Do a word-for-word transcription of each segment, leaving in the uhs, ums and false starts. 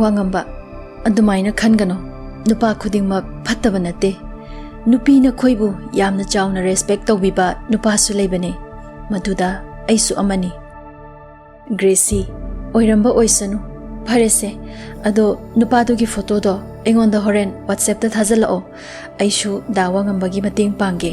ꯋꯥ ꯉꯝꯕ, ꯑꯗꯨꯃꯥꯏꯅ ꯈꯟꯒꯅꯣ꯫ ꯅꯨꯄꯥ ꯈꯨꯗꯤꯡꯃꯛ ꯐꯠꯇꯕ ꯅꯠꯇꯦ꯫ ꯅꯨꯄꯤ ꯅꯈꯣꯏꯕꯨ ꯌꯥꯝꯅ ꯆꯥꯎꯅ ꯔꯦꯁꯄꯦꯛ ꯇꯧꯕꯤꯕ ꯅꯨꯄꯥꯁꯨ ꯂꯩꯕꯅꯦ꯫ ꯃꯗꯨꯗ ꯑꯩꯁꯨ ꯑꯃꯅꯤ꯫ ꯒ꯭ꯔꯦꯁꯤ, ꯑꯣꯏꯔꯝꯕ ꯑꯣꯏꯁꯅꯨ꯫ ꯐꯔꯦꯁꯦ, ꯑꯗꯣ ꯅꯨꯄꯥꯗꯨꯒꯤ ꯐꯣꯇꯣꯗꯣ ꯑꯩꯉꯣꯟꯗ ꯍꯣꯔꯦꯟ WhatsApp-ꯇ ꯊꯥꯖꯤꯜꯂꯛꯑꯣ꯫ ꯑꯩꯁꯨ ꯗꯥ ꯋꯥꯉꯝꯕꯒꯤ ꯃꯇꯦꯡ ꯄꯥꯡꯒꯦ꯫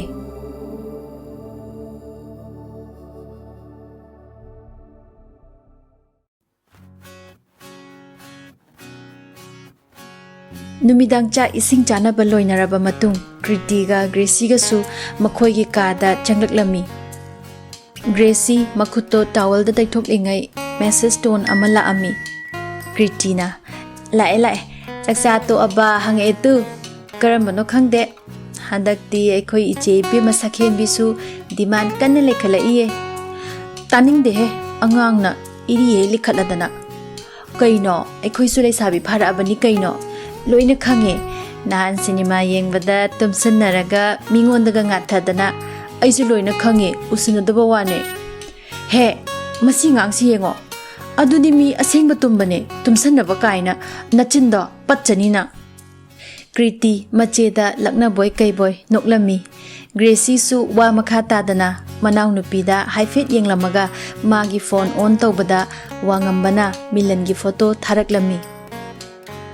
ꯅꯨꯃꯤꯗꯥꯡ ꯆꯥꯛ ꯏꯁꯤꯡ ꯆꯥꯅꯕ ꯂꯣꯏꯅꯔꯕ ꯃꯇꯨꯡ, ꯀ꯭ꯔꯤꯇꯤꯒ ꯒ꯭ꯔꯦꯁꯤꯒꯁꯨ ꯃꯈꯣꯏꯒꯤ ꯀꯥꯗ ꯆꯪꯂꯛꯂꯝꯃꯤ꯫ ꯒ꯭ꯔꯦꯁꯤ ꯃꯈꯨꯠꯇꯣ ꯇꯥꯋꯦꯜꯗ ꯇꯩꯊꯣꯛꯂꯤꯉꯩ message tone ꯑꯃ ꯂꯥꯛꯑꯝꯃꯤ꯫ ꯀ꯭ꯔꯤꯇꯤꯅ, "ꯂꯥꯛꯑꯦ, ꯂꯥꯛꯑꯦ꯫ ꯆꯥꯛꯆꯥ ꯇꯣꯛꯑꯕ ꯍꯪꯉꯛꯑꯦ ꯇꯨ꯫ ꯀꯔꯝꯕꯅꯣ ꯈꯪꯗꯦ꯫ ꯍꯟꯗꯛꯇꯤ ꯑꯩꯈꯣꯏ ꯏꯆꯦ ꯏꯕꯦꯝꯃ ꯁꯛꯍꯦꯟꯕꯤꯁꯨ demand ꯀꯟꯅ ꯂꯩꯈꯠꯂꯛꯏꯌꯦ꯫ ꯇꯥꯅꯤꯡꯗꯦꯍꯦ, ꯑꯉꯥꯡꯅ ꯏꯔꯤ ꯍꯦꯛ ꯂꯤꯈꯠꯂꯗꯅ꯫ ꯀꯩꯅꯣ, ꯑꯩꯈꯣꯏꯁꯨ ꯂꯩꯁꯥꯕꯤ ꯐꯥꯔꯛꯑꯕꯅꯤ ꯀꯩꯅꯣ꯫ ꯂꯣꯏꯅ ꯈꯪꯉꯦ꯫ ꯅꯍꯥꯟ ꯁꯤꯅꯦꯃꯥ ꯌꯦꯡꯕꯗ ꯇꯨꯝꯁꯟꯅꯔꯒ ꯃꯤꯉꯣꯟꯗꯒ ꯉꯥꯊꯗꯅ꯫ ꯑꯩꯁꯨ ꯂꯣꯏꯅ ꯈꯪꯉꯦ, ꯎꯁꯤꯟꯅꯗꯕ ꯋꯥꯅꯦ꯫ ꯍꯦ, ꯃꯁꯤ ꯉꯥꯡꯁꯤ ꯌꯦꯡꯉꯣ꯫ ꯑꯗꯨꯗꯤ ꯃꯤ ꯑꯁꯦꯡꯕ ꯇꯨꯝꯕꯅꯦ, ꯇꯨꯝꯁꯟꯅꯕ ꯀꯥꯏꯅ꯫ ꯅꯆꯤꯟꯗꯣ ꯄꯠꯆꯅꯤ ꯅꯪ꯫" ꯀ꯭ꯔꯤꯇꯤ ꯃꯆꯦꯗ ꯂꯛꯅꯕꯣꯏ ꯀꯩꯕꯣꯏ ꯅꯣꯛꯂꯝꯃꯤ꯫ ꯒ꯭ꯔꯦꯁꯤꯁꯨ ꯋꯥ ꯃꯈꯥ ꯇꯥꯗꯅ ꯃꯅꯥꯎꯅꯨꯄꯤꯗ ꯍꯥꯏꯐꯦꯠ ꯌꯦꯡꯂꯝꯃꯒ ꯃꯥꯒꯤ phone on ꯇꯧꯕꯗ ꯋꯥꯉꯝꯕꯅ ꯃꯤꯂꯟꯒꯤ photo ꯊꯥꯔꯛꯂꯝꯃꯤ꯫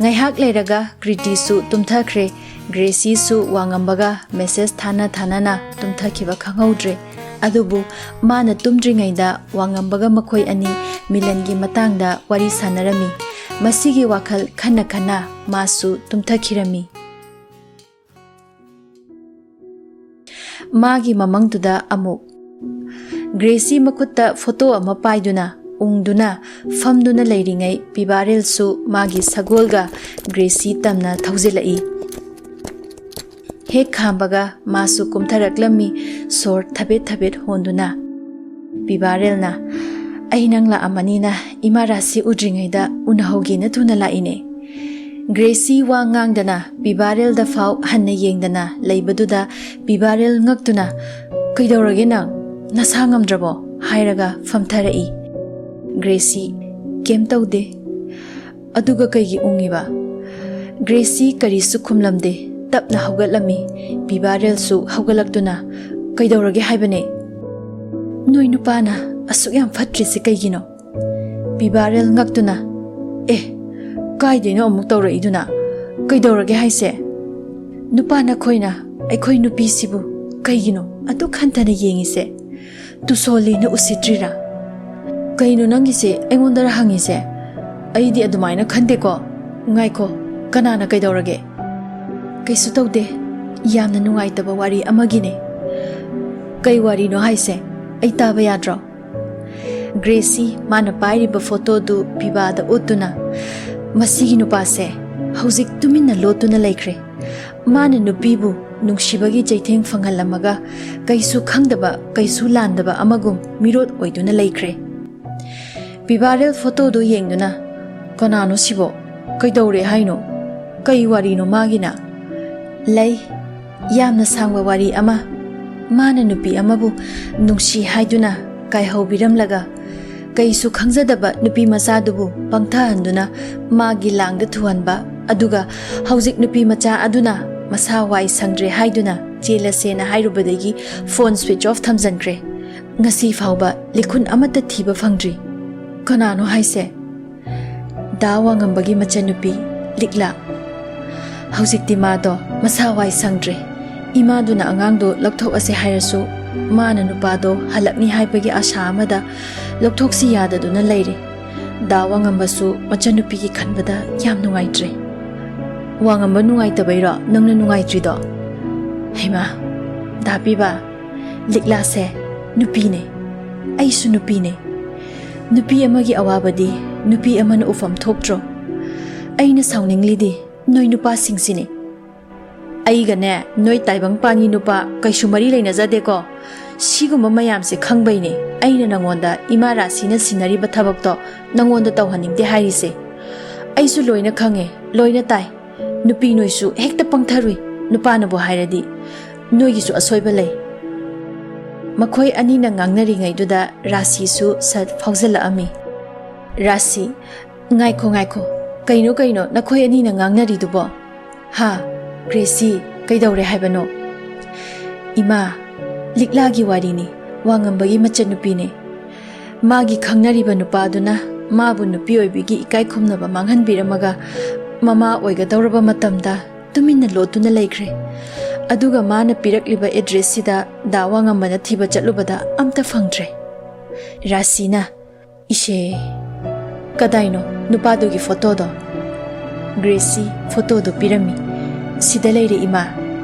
ꯉꯥꯏꯍꯥꯛ ꯂꯩꯔꯒ ꯀ꯭ꯔꯤꯇꯤꯁꯨ ꯇꯨꯝꯊꯈ꯭ꯔꯦ꯫ ꯒ꯭ꯔꯦꯁꯤꯁꯨ ꯋꯥꯉꯝꯕꯒ message ꯊꯥꯅ ꯊꯥꯅꯅ ꯇꯨꯝꯊꯈꯤꯕ ꯈꯪꯍꯧꯗ꯭ꯔꯦ꯫ ꯑꯗꯨꯕꯨ ꯃꯥꯅ ꯇꯨꯝꯗ꯭ꯔꯤꯉꯩꯗ ꯋꯥꯉꯝꯕꯒ ꯃꯈꯣꯏ ꯑꯅꯤ ꯃꯤꯂꯟꯒꯤ ꯃꯇꯥꯡꯗ ꯋꯥꯔꯤ ꯁꯥꯟꯅꯔꯝꯃꯤ꯫ ꯃꯁꯤꯒꯤ ꯋꯥꯈꯜ ꯈꯟꯅ ꯈꯟꯅ ꯃꯥꯁꯨ ꯇꯨꯝꯊꯈꯤꯔꯝꯃꯤ꯫ ꯃꯥꯒꯤ ꯃꯃꯪꯗꯨꯗ ꯑꯃꯨꯛ ꯒ꯭ꯔꯦꯁꯤ ꯃꯈꯨꯠꯇ photo ꯑꯃ ꯄꯥꯏꯗꯨꯅ ꯎꯪꯗꯨꯅ ꯐꯝꯗꯨꯅ ꯂꯩꯔꯤꯉꯩ ꯄꯤꯕꯥꯔꯦꯜꯁꯨ ꯃꯥꯒꯤ ꯁꯒꯣꯜꯒ ꯒ꯭ꯔꯦꯁꯤ ꯇꯝꯅ ꯊꯧꯖꯤꯜꯂꯛꯏ꯫ ꯍꯦꯛ ꯈꯥꯝꯕꯒ ꯃꯥꯁꯨ ꯀꯨꯝꯊꯔꯛꯂꯝꯃꯤ, ꯁꯣꯔ ꯊꯕꯦꯠ ꯊꯕꯦꯠ ꯍꯣꯟꯗꯨꯅ꯫ ꯄꯤꯕꯥꯔꯦꯜꯅ, "ꯑꯩ ꯅꯪ ꯂꯥꯛꯑꯝꯃꯅꯤꯅ ꯏꯃꯥ ꯔꯥꯁꯤ ꯎꯗ꯭ꯔꯤꯉꯩꯗ ꯎꯅꯍꯧꯒꯦꯅ ꯊꯨꯅ ꯂꯥꯛꯏꯅꯦ꯫" ꯒ꯭ꯔꯦꯁꯤ ꯋꯥ ꯉꯥꯡꯗꯅ ꯄꯤꯕꯥꯔꯦꯜꯗ ꯐꯥꯎ ꯍꯟꯅ ꯌꯦꯡꯗꯅ ꯂꯩꯕꯗꯨꯗ ꯄꯤꯕꯥꯔꯦꯜ ꯉꯛꯇꯨꯅ, "ꯀꯩꯗꯧꯔꯒꯦ ꯅꯪ? ꯅꯁꯥ ꯉꯝꯗ꯭ꯔꯕꯣ?" ꯍꯥꯏꯔꯒ ꯐꯝꯊꯔꯛꯏ꯫ ꯒ꯭ꯔꯦꯁꯤ, "ꯀꯩꯝ ꯇꯧꯗꯦ꯫" "ꯑꯗꯨꯒ ꯀꯩꯒꯤ ꯎꯪꯉꯤꯕ?" ꯒ꯭ꯔꯦꯁꯤ ꯀꯔꯤꯁꯨ ꯈꯨꯝꯂꯝꯗꯦ꯫ ꯇꯞꯅ ꯍꯧꯒꯠꯂꯝꯃꯤ꯫ ꯄꯤꯕꯥꯔꯦꯜꯁꯨ ꯍꯧꯒꯠꯂꯛꯇꯨꯅ, "ꯀꯩꯗꯧꯔꯒꯦ ꯍꯥꯏꯕꯅꯦ?" "ꯅꯣꯏ ꯅꯨꯄꯥꯅ ꯑꯁꯨꯛ ꯌꯥꯝ ꯐꯠꯇ꯭ꯔꯤꯁꯦ ꯀꯩꯒꯤꯅꯣ?" ꯄꯤꯕꯥꯔꯦꯜ ꯉꯛꯇꯨꯅ, "ꯑꯦ, ꯀꯥꯏꯗꯩꯅꯣ ꯑꯃꯨꯛ ꯇꯧꯔꯛꯏꯗꯨꯅ? ꯀꯩꯗꯧꯔꯒꯦ ꯍꯥꯏꯁꯦ? ꯅꯨꯄꯥ ꯅꯈꯣꯏꯅ ꯑꯩꯈꯣꯏ ꯅꯨꯄꯤꯁꯤꯕꯨ ꯀꯩꯒꯤꯅꯣ ꯑꯗꯨꯛ ꯍꯟꯊꯅ ꯌꯦꯡꯉꯤꯁꯦ? ꯇꯨꯁꯣꯂꯤꯅ ꯎꯁꯤꯠꯇ꯭ꯔꯤꯔꯥ? ꯀꯩꯅꯣ ꯅꯪꯒꯤꯁꯦ ꯑꯩꯉꯣꯟꯗꯔ ꯍꯪꯉꯤꯁꯦ? ꯑꯩꯗꯤ ꯑꯗꯨꯃꯥꯏꯅ ꯈꯟꯗꯦꯀꯣ꯫ ꯉꯥꯏꯈꯣ, ꯀꯅꯥꯅ ꯀꯩꯗꯧꯔꯒꯦ?" "ꯀꯩꯁꯨ ꯇꯧꯗꯦ, ꯌꯥꯝꯅ ꯅꯨꯡꯉꯥꯏꯇꯕ ꯋꯥꯔꯤ ꯑꯃꯒꯤꯅꯦ꯫" "ꯀꯩ ꯋꯥꯔꯤꯅꯣ ꯍꯥꯏꯁꯦ? ꯑꯩ ꯇꯥꯕ ꯌꯥꯗ꯭ꯔꯣ?" ꯒ꯭ꯔꯦꯁꯤ ꯃꯥꯅ ꯄꯥꯏꯔꯤꯕ ꯐꯣꯇꯣꯗꯨ ꯄꯤꯕꯥꯗ ꯎꯠꯇꯨꯅ, "ꯃꯁꯤꯒꯤ ꯅꯨꯄꯥꯁꯦ ꯍꯧꯖꯤꯛ ꯇꯨꯃꯤꯟꯅ ꯂꯣꯠꯇꯨꯅ ꯂꯩꯈ꯭ꯔꯦ꯫ ꯃꯥꯅ ꯅꯨꯄꯤꯕꯨ ꯅꯨꯡꯁꯤꯕꯒꯤ ꯆꯩꯊꯦꯡ ꯐꯪꯍꯜꯂꯝꯃꯒ ꯀꯩꯁꯨ ꯈꯪꯗꯕ, ꯀꯩꯁꯨ ꯂꯥꯟꯗꯕ ꯑꯃꯒꯨꯝ ꯃꯤꯔꯣꯠ ꯑꯣꯏꯗꯨꯅ ꯂꯩꯈ꯭ꯔꯦ꯫" ꯄꯤꯕꯥꯔꯦꯜ ꯐꯣꯇꯣꯗꯨ ꯌꯦꯡꯗꯨꯅ, "ꯀꯅꯥꯅꯣ ꯁꯤꯕꯣ? ꯀꯩꯗꯧꯔꯦ ꯍꯥꯏꯅꯣ? ꯀꯩ ꯋꯥꯔꯤꯅꯣ ꯃꯥꯒꯤꯅ?" "ꯂꯩ, ꯌꯥꯝꯅ ꯁꯥꯡꯕ ꯋꯥꯔꯤ ꯑꯃ꯫ ꯃꯥꯅ ꯅꯨꯄꯤ ꯑꯃꯕꯨ ꯅꯨꯡꯁꯤ ꯍꯥꯏꯗꯨꯅ ꯀꯥꯏꯍꯧꯕꯤꯔꯝꯂꯒ, ꯀꯩꯁꯨ ꯈꯪꯖꯗꯕ ꯅꯨꯄꯤ ꯃꯆꯥꯗꯨꯕꯨ ꯄꯪꯊꯍꯟꯗꯨꯅ ꯃꯥꯒꯤ ꯂꯥꯡꯗ ꯊꯨꯍꯟꯕ, ꯑꯗꯨꯒ ꯍꯧꯖꯤꯛ ꯅꯨꯄꯤ ꯃꯆꯥ ꯑꯗꯨꯅ ꯃꯁꯥ ꯋꯥꯏ ꯁꯪꯗ꯭ꯔꯦ ꯍꯥꯏꯗꯨꯅ ꯆꯦꯜꯂꯁꯦꯅ ꯍꯥꯏꯔꯨꯕꯗꯒꯤ ꯐꯣꯟ ꯁ꯭ꯋꯤꯆ ꯑꯣꯐ ꯊꯝꯖꯟꯈ꯭ꯔꯦ꯫ ꯉꯁꯤ ꯐꯥꯎꯕ ꯂꯤꯈꯨꯟ ꯑꯃꯠꯇ ꯊꯤꯕ ꯐꯪꯗ꯭ꯔꯤ꯫ ꯀꯅꯥꯅꯣ ꯍꯥꯏꯁꯦ?" "ꯗꯥ ꯋꯥꯉꯝꯕꯒꯤ ꯃꯆꯟꯅꯨꯄꯤ ꯂꯤꯛꯂꯥ꯫ ꯍꯧꯖꯤꯛꯇꯤ ꯃꯥꯗꯣ ꯃꯁꯥ ꯋꯥꯏ ꯁꯪꯗ꯭ꯔꯦ꯫ ꯏꯃꯥꯗꯨꯅ ꯑꯉꯥꯡꯗꯣ ꯂꯧꯊꯣꯛꯑꯁꯦ ꯍꯥꯏꯔꯁꯨ, ꯃꯥꯅ ꯅꯨꯄꯥꯗꯣ ꯍꯜꯂꯛꯅꯤ ꯍꯥꯏꯕꯒꯤ ꯑꯥꯁꯥ ꯑꯃꯗ ꯂꯧꯊꯣꯛꯁꯤ ꯌꯥꯗꯗꯨꯅ ꯂꯩꯔꯦ꯫ ꯗꯥ ꯋꯥꯉꯝꯕꯁꯨ ꯃꯆꯟꯅꯨꯄꯤꯒꯤ ꯈꯟꯕꯗ ꯌꯥꯝ ꯅꯨꯡꯉꯥꯏꯇ꯭ꯔꯦ꯫" "ꯋꯥꯉꯝꯕ ꯅꯨꯡꯉꯥꯏꯇꯕꯩꯔꯣ ꯅꯪꯅ ꯅꯨꯡꯉꯥꯏꯇ꯭ꯔꯤꯗꯣ?" "ꯍꯩꯃꯥ, ꯗꯥ ꯄꯤꯕꯥ, ꯂꯤꯛꯂꯥꯁꯦ ꯅꯨꯄꯤꯅꯦ, ꯑꯩꯁꯨ ꯅꯨꯄꯤꯅꯦ꯫ ꯅꯨꯄꯤ ꯑꯃꯒꯤ ꯑꯋꯥꯕꯗꯤ ꯅꯨꯄꯤ ꯑꯃꯅ ꯎꯐꯝ ꯊꯣꯛꯇ꯭ꯔꯣ? ꯑꯩꯅ ꯁꯥꯎꯅꯤꯡꯂꯤꯗꯤ ꯅꯣꯏ ꯅꯨꯄꯥꯁꯤꯡꯁꯤꯅꯤ꯫" "ꯑꯩꯒꯅꯦ ꯅꯣꯏ ꯇꯥꯏꯕꯪꯄꯥꯟꯒꯤ ꯅꯨꯄꯥ ꯀꯩꯁꯨ ꯃꯔꯤ ꯂꯩꯅꯖꯗꯦꯀꯣ꯫ ꯁꯤꯒꯨꯝꯕ ꯃꯌꯥꯝꯁꯦ ꯈꯪꯕꯩꯅꯦ ꯑꯩꯅ ꯅꯉꯣꯟꯗ ꯏꯃꯥ ꯔꯥꯁꯤꯅ ꯁꯤꯟꯅꯔꯤꯕ ꯊꯕꯛꯇꯣ ꯅꯉꯣꯟꯗ ꯇꯧꯍꯟꯅꯤꯡꯗꯦ ꯍꯥꯏꯔꯤꯁꯦ꯫ ꯑꯩꯁꯨ ꯂꯣꯏꯅ ꯈꯪꯉꯦ, ꯂꯣꯏꯅ ꯇꯥꯏ꯫ ꯅꯨꯄꯤ ꯅꯣꯏꯁꯨ ꯍꯦꯛꯇ ꯄꯪꯊꯔꯨꯏ, ꯅꯨꯄꯥꯅꯕꯨ ꯍꯥꯏꯔꯗꯤ꯫ ꯅꯣꯏꯒꯤꯁꯨ ꯑꯁꯣꯏꯕ ꯂꯩ꯫" ꯃꯈꯣꯏ ꯑꯅꯤꯅ ꯉꯥꯡꯅꯔꯤꯉꯩꯗꯨꯗ ꯔꯥꯁꯤꯁꯨ ꯁꯠ ꯐꯥꯎꯖꯜꯂꯛꯑꯝꯃꯤ꯫ "ꯔꯥꯁꯤ, ꯉꯥꯏꯈꯣ, ꯉꯥꯏꯈꯣ, "ꯀꯩꯅꯣ, ꯀꯩꯅꯣ ꯅꯈꯣꯏ ꯑꯅꯤꯅ ꯉꯥꯡꯅꯔꯤꯗꯨꯕꯣ?" "ꯍꯥ? ꯒ꯭ꯔꯦꯁꯤ, ꯀꯩꯗꯧꯔꯦ ꯍꯥꯏꯕꯅꯣ?" "ꯏꯃꯥ, ꯂꯤꯛꯂꯥꯒꯤ ꯋꯥꯔꯤꯅꯤ, ꯋꯥꯉꯝꯕꯒꯤ ꯃꯆꯟꯅꯨꯄꯤꯅꯤ꯫ ꯃꯥꯒꯤ ꯈꯪꯅꯔꯤꯕ ꯅꯨꯄꯥꯗꯨꯅ ꯃꯥꯕꯨ ꯅꯨꯄꯤ ꯑꯣꯏꯕꯤꯒꯤ ꯏꯀꯥꯏ ꯈꯨꯝꯅꯕ ꯃꯥꯡꯍꯟꯕꯤꯔꯝꯃꯒ, ꯃꯃꯥ ꯑꯣꯏꯒꯗꯧꯔꯕ ꯃꯇꯝꯗ ꯇꯨꯃꯤꯟꯅ ꯂꯣꯠꯇꯨꯅ ꯂꯩꯈ꯭ꯔꯦ꯫ ꯑꯗꯨꯒ ꯃꯥꯅ ꯄꯤꯔꯛꯂꯤꯕ ꯑꯦꯗ꯭ꯔꯦꯁꯁꯤꯗ ꯗꯥ ꯋꯥꯉꯝꯕꯅ ꯊꯤꯕ ꯆꯠꯂꯨꯕꯗ ꯑꯝꯇ ꯐꯪꯗ꯭ꯔꯦ꯫" ꯔꯥꯁꯤꯅ, "ꯏꯁꯦ, ꯀꯗꯥꯏꯅꯣ ꯅꯨꯄꯥꯗꯨꯒꯤ ꯐꯣꯇꯣꯗꯣ?" ꯒ꯭ꯔꯦꯁꯤ ꯐꯣꯇꯣꯗꯨ ꯄꯤꯔꯝꯃꯤ꯫ "ꯁꯤꯗ ꯂꯩꯔꯦ ꯏꯃꯥ,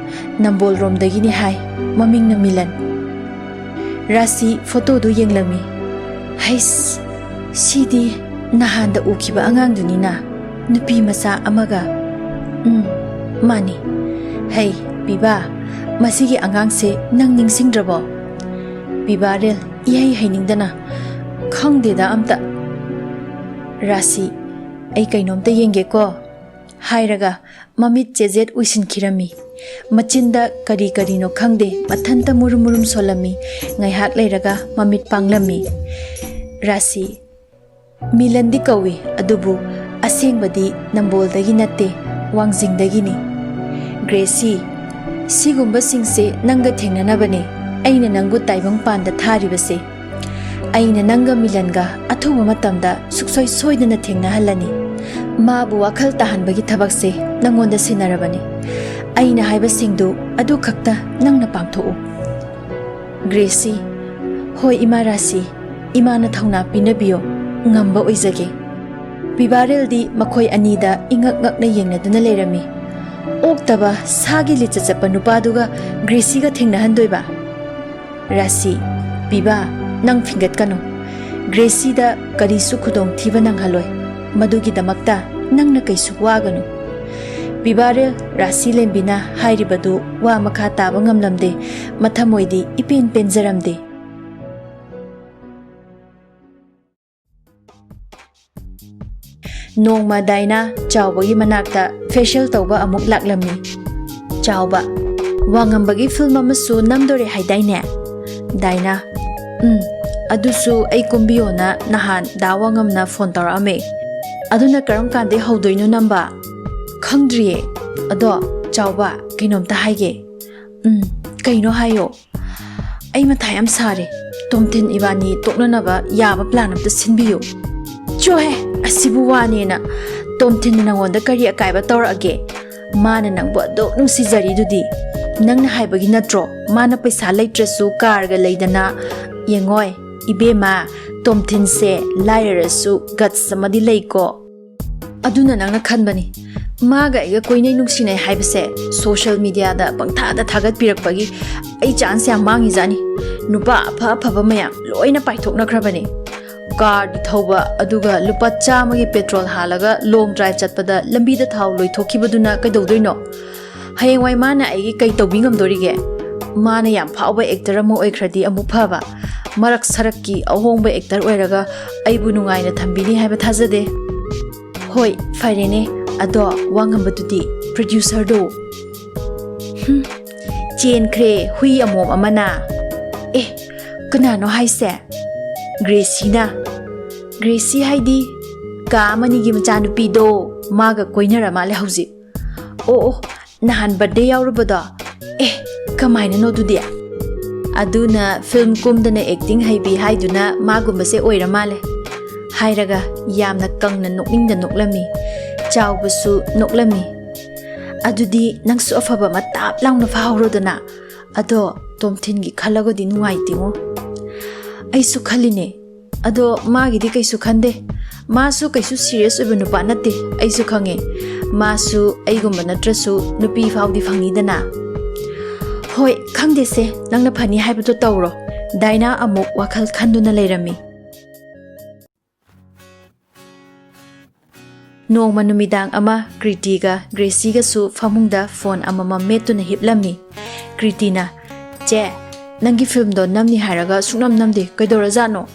ꯅꯝꯕꯣꯜꯔꯣꯝꯗꯒꯤꯅꯤ ꯍꯥꯏ, ꯃꯃꯤꯡꯅ ꯃꯤꯂꯟ꯫" ꯔꯥꯁꯤ ꯐꯣꯇꯣꯗꯨ ꯌꯦꯡꯂꯝꯃꯤ꯫ "ꯍꯩꯁ, ꯁꯤꯗꯤ ꯅꯍꯥꯟꯗ ꯎꯈꯤꯕ ꯑꯉꯥꯡꯗꯨꯅꯤꯅ, ꯅꯨꯄꯤ ꯃꯆꯥ ꯑꯃꯒ꯫" "ꯎꯝ, ꯃꯥꯅꯤ꯫ ꯍꯩ, ꯄꯤꯕꯥ, ꯃꯁꯤꯒꯤ ꯑꯉꯥꯡꯁꯦ ꯅꯪ ꯅꯤꯡꯁꯤꯡꯗ꯭ꯔꯕꯣ?" ꯄꯤꯕꯥꯔꯦꯜ ꯏꯍꯩ ꯍꯩꯅꯤꯡꯗꯅ, "ꯈꯪꯗꯦꯗ ꯑꯝꯇ꯫" ꯔꯥꯁꯤ, "ꯑꯩ ꯀꯩꯅꯣꯝꯇ ꯌꯦꯡꯒꯦꯀꯣ" ꯍꯥꯏꯔꯒ ꯃꯃꯤꯠ ꯆꯦꯖꯦꯠ ꯎꯏꯁꯤꯟꯈꯤꯔꯝꯃꯤ꯫ ꯃꯆꯤꯟꯗ ꯀꯔꯤ ꯀꯔꯤꯅꯣ ꯈꯪꯗꯦ, ꯃꯊꯟꯇ ꯃꯨꯔꯨꯝ ꯃꯨꯔꯨꯝ ꯁꯣꯜꯂꯝꯃꯤ꯫ ꯉꯥꯏꯍꯥꯛ ꯂꯩꯔꯒ ꯃꯃꯤꯠ ꯄꯥꯡꯂꯝꯃꯤ꯫ ꯔꯥꯁꯤ, "ꯃꯤꯂꯟꯗꯤ ꯀꯧꯏ, ꯑꯗꯨꯕꯨ ꯑꯁꯦꯡꯕꯗꯤ ꯅꯝꯕꯣꯜꯗꯒꯤ ꯅꯠꯇꯦ, ꯋꯥꯡꯖꯤꯡꯗꯒꯤꯅꯤ꯫ ꯒ꯭ꯔꯦꯁꯤ, ꯁꯤꯒꯨꯝꯕꯁꯤꯡꯁꯦ ꯅꯪꯒ ꯊꯦꯡꯅꯅꯕꯅꯦ ꯑꯩꯅ ꯅꯪꯕꯨ ꯇꯥꯏꯕꯪ ꯄꯥꯟꯗ ꯊꯥꯔꯤꯕꯁꯦ꯫ ꯑꯩꯅ ꯅꯪꯒ ꯃꯤꯂꯟꯒ ꯑꯊꯨꯕ ꯃꯇꯝꯗ ꯁꯨꯛꯁꯣꯏ ꯁꯣꯏꯗꯅ ꯊꯦꯡꯅꯍꯜꯂꯅꯤ꯫ ꯃꯥꯕꯨ ꯋꯥꯈꯜ ꯇꯥꯍꯟꯕꯒꯤ ꯊꯕꯛꯁꯦ ꯅꯪꯉꯣꯟꯗ ꯁꯤꯟꯅꯔꯕꯅꯤ꯫ ꯑꯩꯅ ꯍꯥꯏꯕꯁꯤꯡꯗꯨ ꯑꯗꯨ ꯈꯛꯇ ꯅꯪꯅ ꯄꯥꯡꯊꯣꯛꯎ꯫" ꯒ꯭ꯔꯦꯁꯤ, "ꯍꯣꯏ ꯏꯃꯥ ꯔꯥꯁꯤ, ꯏꯃꯥꯅ ꯊꯧꯅꯥ ꯄꯤꯅꯕꯤꯌꯣ, ꯉꯝꯕ ꯑꯣꯏꯖꯒꯦ꯫" ꯄꯤꯕꯥꯔꯦꯜꯗꯤ ꯃꯈꯣꯏ ꯑꯅꯤꯗ ꯏꯉꯛ ꯉꯛꯅ ꯌꯦꯡꯅꯗꯨꯅ ꯂꯩꯔꯝꯃꯤ꯫ ꯑꯣꯛꯇꯕ ꯁꯥꯒꯤ ꯂꯤꯆꯠ ꯆꯠꯄ ꯅꯨꯄꯥꯗꯨꯒ ꯒ꯭ꯔꯦꯁꯤꯒ ꯊꯦꯡꯅꯍꯟꯗꯣꯏꯕ? ꯔꯥꯁꯤ, "ꯄꯤꯕꯥ, ꯅꯪ ꯐꯤꯡꯒꯠꯀꯅꯨ꯫ ꯒ꯭ꯔꯦꯁꯤꯗ ꯀꯔꯤꯁꯨ ꯈꯨꯗꯣꯡꯊꯤꯕ ꯅꯪꯍꯜꯂꯣꯏ꯫ ꯃꯗꯨꯒꯤꯗꯃꯛꯇ ꯅꯪꯅ ꯀꯩꯁꯨ ꯋꯥꯒꯅꯨ꯫" ꯄꯤꯕꯥꯔꯦꯜ ꯔꯥꯁꯤ ꯂꯦꯝꯕꯤꯅ ꯍꯥꯏꯔꯤꯕꯗꯨ ꯋꯥ ꯃꯈꯥ ꯇꯥꯕ ꯉꯝꯂꯝꯗꯦ꯫ ꯃꯊꯃꯣꯏꯗꯤ ꯏꯄꯦꯟ ꯄꯦꯟꯖꯔꯝꯗꯦ꯫ ꯅꯣꯡꯃ ꯗꯥꯏꯅꯥ ꯆꯥꯎꯕꯒꯤ ꯃꯅꯥꯛꯇ ꯐꯦꯁꯤꯌꯦꯜ ꯇꯧꯕ ꯑꯃꯨꯛ ꯂꯥꯛꯂꯝꯃꯤ꯫ ꯆꯥꯎꯕ, "ꯋꯥꯉꯝꯕꯒꯤ ꯐꯤꯜꯝ ꯑꯃꯁꯨ ꯅꯝꯗꯣꯔꯦ ꯍꯥꯏꯗꯥꯏꯅꯦ?" ꯗꯥꯏꯅꯥ, "ꯎꯝ, ꯑꯗꯨꯁꯨ ꯑꯩ ꯀꯨꯝꯕꯤꯌꯣꯅ ꯅꯍꯥꯟ ꯗꯥ ꯋꯥꯉꯝꯅ ꯐꯣꯟ ꯇꯧꯔꯛꯑꯝꯃꯦ꯫ ꯑꯗꯨꯅ ꯀꯔꯝ ꯀꯥꯟꯗꯩ ꯍꯧꯗꯣꯏꯅꯣ ꯅꯝꯕ? ꯈꯪꯗ꯭ꯔꯤꯌꯦ꯫ ꯑꯗꯣ ꯆꯥꯎꯕ, ꯀꯩꯅꯣꯝꯇ ꯍꯥꯏꯒꯦ꯫ ꯎꯝ, ꯀꯩꯅꯣ ꯍꯥꯏꯌꯣ꯫ ꯑꯩ ꯃꯊꯥ ꯌꯥꯝ ꯁꯥꯔꯦ꯫ ꯇꯣꯝꯊꯤꯟ ꯏꯕꯥꯅꯤ ꯇꯣꯛꯅꯅꯕ ꯌꯥꯕ plan ꯑꯝꯇ ꯁꯤꯟꯕꯤꯌꯨ꯫ ꯆꯣꯍꯦ, ꯑꯁꯤꯕꯨ ꯋꯥꯅꯦꯅ꯫ ꯇꯣꯝꯊꯤꯟꯅ ꯅꯪꯉꯣꯟꯗ ꯀꯔꯤ ꯑꯀꯥꯏꯕ ꯇꯧꯔꯛꯑꯒꯦ? ꯃꯥꯅ ꯅꯪꯕꯨ ꯑꯗꯨꯛ ꯅꯨꯡꯁꯤꯖꯔꯤꯗꯨꯗꯤ꯫ ꯅꯪꯅ ꯍꯥꯏꯕꯒꯤ ꯅꯠꯇ꯭ꯔꯣ ꯃꯥꯅ ꯄꯩꯁꯥ ꯂꯩꯇ꯭ꯔꯁꯨ car ꯒ ꯂꯩꯗꯅ? ꯌꯦꯡꯉꯣꯏ, ꯏꯕꯦꯝꯃ, ꯇꯣꯝꯊꯤꯟꯁꯦ ꯂꯥꯏꯔꯔꯁꯨ guts ꯑꯃꯗꯤ ꯂꯩꯀꯣ꯫ ꯑꯗꯨꯅ ꯅꯪꯅ ꯈꯟꯕꯅꯤ꯫ ꯃꯥꯒ ꯑꯩꯒ ꯀꯣꯏꯅꯩ ꯅꯨꯡꯁꯤꯅꯩ ꯍꯥꯏꯕꯁꯦ social media ꯗ ꯄꯪꯊꯥꯗ ꯊꯥꯒꯠꯄꯤꯔꯛꯄꯒꯤ ꯑꯩ chance ꯌꯥꯝ ꯃꯥꯡꯉꯤꯖꯥꯠꯅꯤ꯫ ꯅꯨꯄꯥ ꯑꯐ ꯑꯐꯕ ꯃꯌꯥꯝ ꯂꯣꯏꯅ ꯄꯥꯏꯊꯣꯛꯅꯈ꯭ꯔꯕꯅꯤ꯫ Car ꯗꯤ ꯊꯧꯕ, ꯑꯗꯨꯒ ꯂꯨꯄꯥ ꯆꯥꯝꯃꯒꯤ petrol ꯍꯥꯜꯂꯒ long drive ꯆꯠꯄꯗ ꯂꯝꯕꯤꯗ ꯊꯥꯎ ꯂꯣꯏꯊꯣꯛꯈꯤꯕꯗꯨꯅ ꯀꯩꯗꯧꯗꯣꯏꯅꯣ? ꯍꯌꯦꯡꯋꯥꯏ ꯃꯥꯅ ꯑꯩꯒꯤ ꯀꯩ ꯇꯧꯕꯤ ꯉꯝꯗꯣꯔꯤꯒꯦ? ꯃꯥꯅ ꯌꯥꯝ ꯐꯥꯎꯕ actor ꯑꯃ ꯑꯣꯏꯈ꯭ꯔꯗꯤ ꯑꯃꯨꯛ ꯐꯕ꯫ ꯃꯔꯛ ꯁꯔꯛꯀꯤ ꯑꯍꯣꯡꯕ actor ꯑꯣꯏꯔꯒ ꯑꯩꯕꯨ ꯅꯨꯡꯉꯥꯏꯅ ꯊꯝꯕꯤꯅꯤ ꯍꯥꯏꯕ ꯊꯥꯖꯗꯦ꯫ ꯍꯣꯏ, ꯐꯔꯦꯅꯦ꯫ ꯑꯗꯣ ꯋꯥ ꯉꯝꯕꯗꯨꯗꯤ, producer ꯗꯣ? ꯍꯨꯝ, ꯆꯦꯟꯈ꯭ꯔꯦ ꯍꯨꯏ ꯑꯃꯣꯝ ꯑꯃꯅ꯫ ꯑꯦ, ꯀꯅꯥꯅꯣ ꯍꯥꯏꯁꯦ? ꯒ꯭ꯔꯦꯁꯤꯅ꯫ ꯒ꯭ꯔꯦꯁꯤ ꯍꯥꯏꯗꯤ ꯀꯥ ꯑꯃꯅꯤꯒꯤ ꯃꯆꯥꯅꯨꯄꯤꯗꯣ, ꯃꯥꯒ ꯀꯣꯏꯅꯔ ꯃꯥꯜꯂꯦ ꯍꯧꯖꯤꯛ꯫ ꯑꯣ, ꯑꯣ, ꯅꯍꯥꯟ birthday ꯌꯥꯎꯔꯨꯕꯗꯣ? ꯑꯦ, ꯀꯃꯥꯏꯅꯅꯣ ꯑꯗꯨꯗꯤ? ꯑꯗꯨꯅ film ꯀꯨꯝꯗꯅ acting ꯍꯩꯕꯤ ꯍꯥꯏꯗꯨꯅ ꯃꯥꯒꯨꯝꯕꯁꯦ ꯑꯣꯏꯔ ꯃꯥꯜꯂꯦ꯫ ꯍꯥꯏꯔꯒ ꯌꯥꯝꯅ ꯀꯪꯅ ꯅꯣꯛꯅꯤꯡꯅ ꯅꯣꯛꯂꯝꯃꯤ꯫ ꯆꯥꯎꯕꯁꯨ ꯅꯣꯛꯂꯝꯃꯤ꯫ ꯑꯗꯨꯗꯤ ꯅꯪꯁꯨ ꯑꯐꯕ ꯑꯃ ꯇꯥꯞ ꯂꯥꯎꯅ ꯐꯥꯍꯧꯔꯣꯗꯅ꯫ ꯑꯗꯣ ꯇꯣꯝꯊꯤꯟꯒꯤ ꯈꯜꯂꯒꯗꯤ ꯅꯨꯡꯉꯥꯏꯇꯦꯉꯣ꯫ ꯑꯩꯁꯨ ꯈꯜꯂꯤꯅꯦ꯫ ꯑꯗꯣ ꯃꯥꯒꯤꯗꯤ ꯀꯩꯁꯨ ꯈꯟꯗꯦ꯫ ꯃꯥꯁꯨ ꯀꯩꯁꯨ serious ꯑꯣꯏꯕ ꯅꯨꯄꯥ ꯅꯠꯇꯦ, ꯑꯩꯁꯨ ꯈꯪꯉꯦ꯫ ꯃꯥꯁꯨ ꯑꯩꯒꯨꯝꯕ ꯅꯠꯇ꯭ꯔꯁꯨ ꯅꯨꯄꯤ ꯐꯥꯎꯗꯤ ꯐꯪꯅꯤꯗꯅ꯫ ꯍꯣꯏ, ꯈꯪꯗꯦꯁꯦ, ꯅꯪꯅ ꯐꯅꯤ ꯍꯥꯏꯕꯗꯣ ꯇꯧꯔꯣ꯫ ꯗꯥꯏꯅꯥ ꯑꯃꯨꯛ ꯋꯥꯈꯜ ꯈꯟꯗꯨꯅ ꯂꯩꯔꯝꯃꯤ꯫ ꯅꯣꯡꯃ ꯅꯨꯃꯤꯗꯥꯡ ꯑꯃ ꯀ꯭ꯔꯤꯇꯤꯒ ꯒ꯭ꯔꯦꯁꯤꯒꯁꯨ ꯐꯃꯨꯡꯗ phone ꯑꯃꯃꯝ ꯃꯦꯠꯇꯨꯅ ꯍꯤꯞꯂꯝꯃꯤ꯫ ꯀ꯭ꯔꯤꯇꯤꯅ, "ꯆꯦ, ꯅꯪꯒꯤ film ꯗꯣ ꯅꯝꯅꯤ ꯍꯥꯏꯔꯒ ꯁꯨꯡꯅꯝ ꯅꯝꯗꯦ, ꯀꯩꯗꯧꯔꯖꯥꯠꯅꯣ?"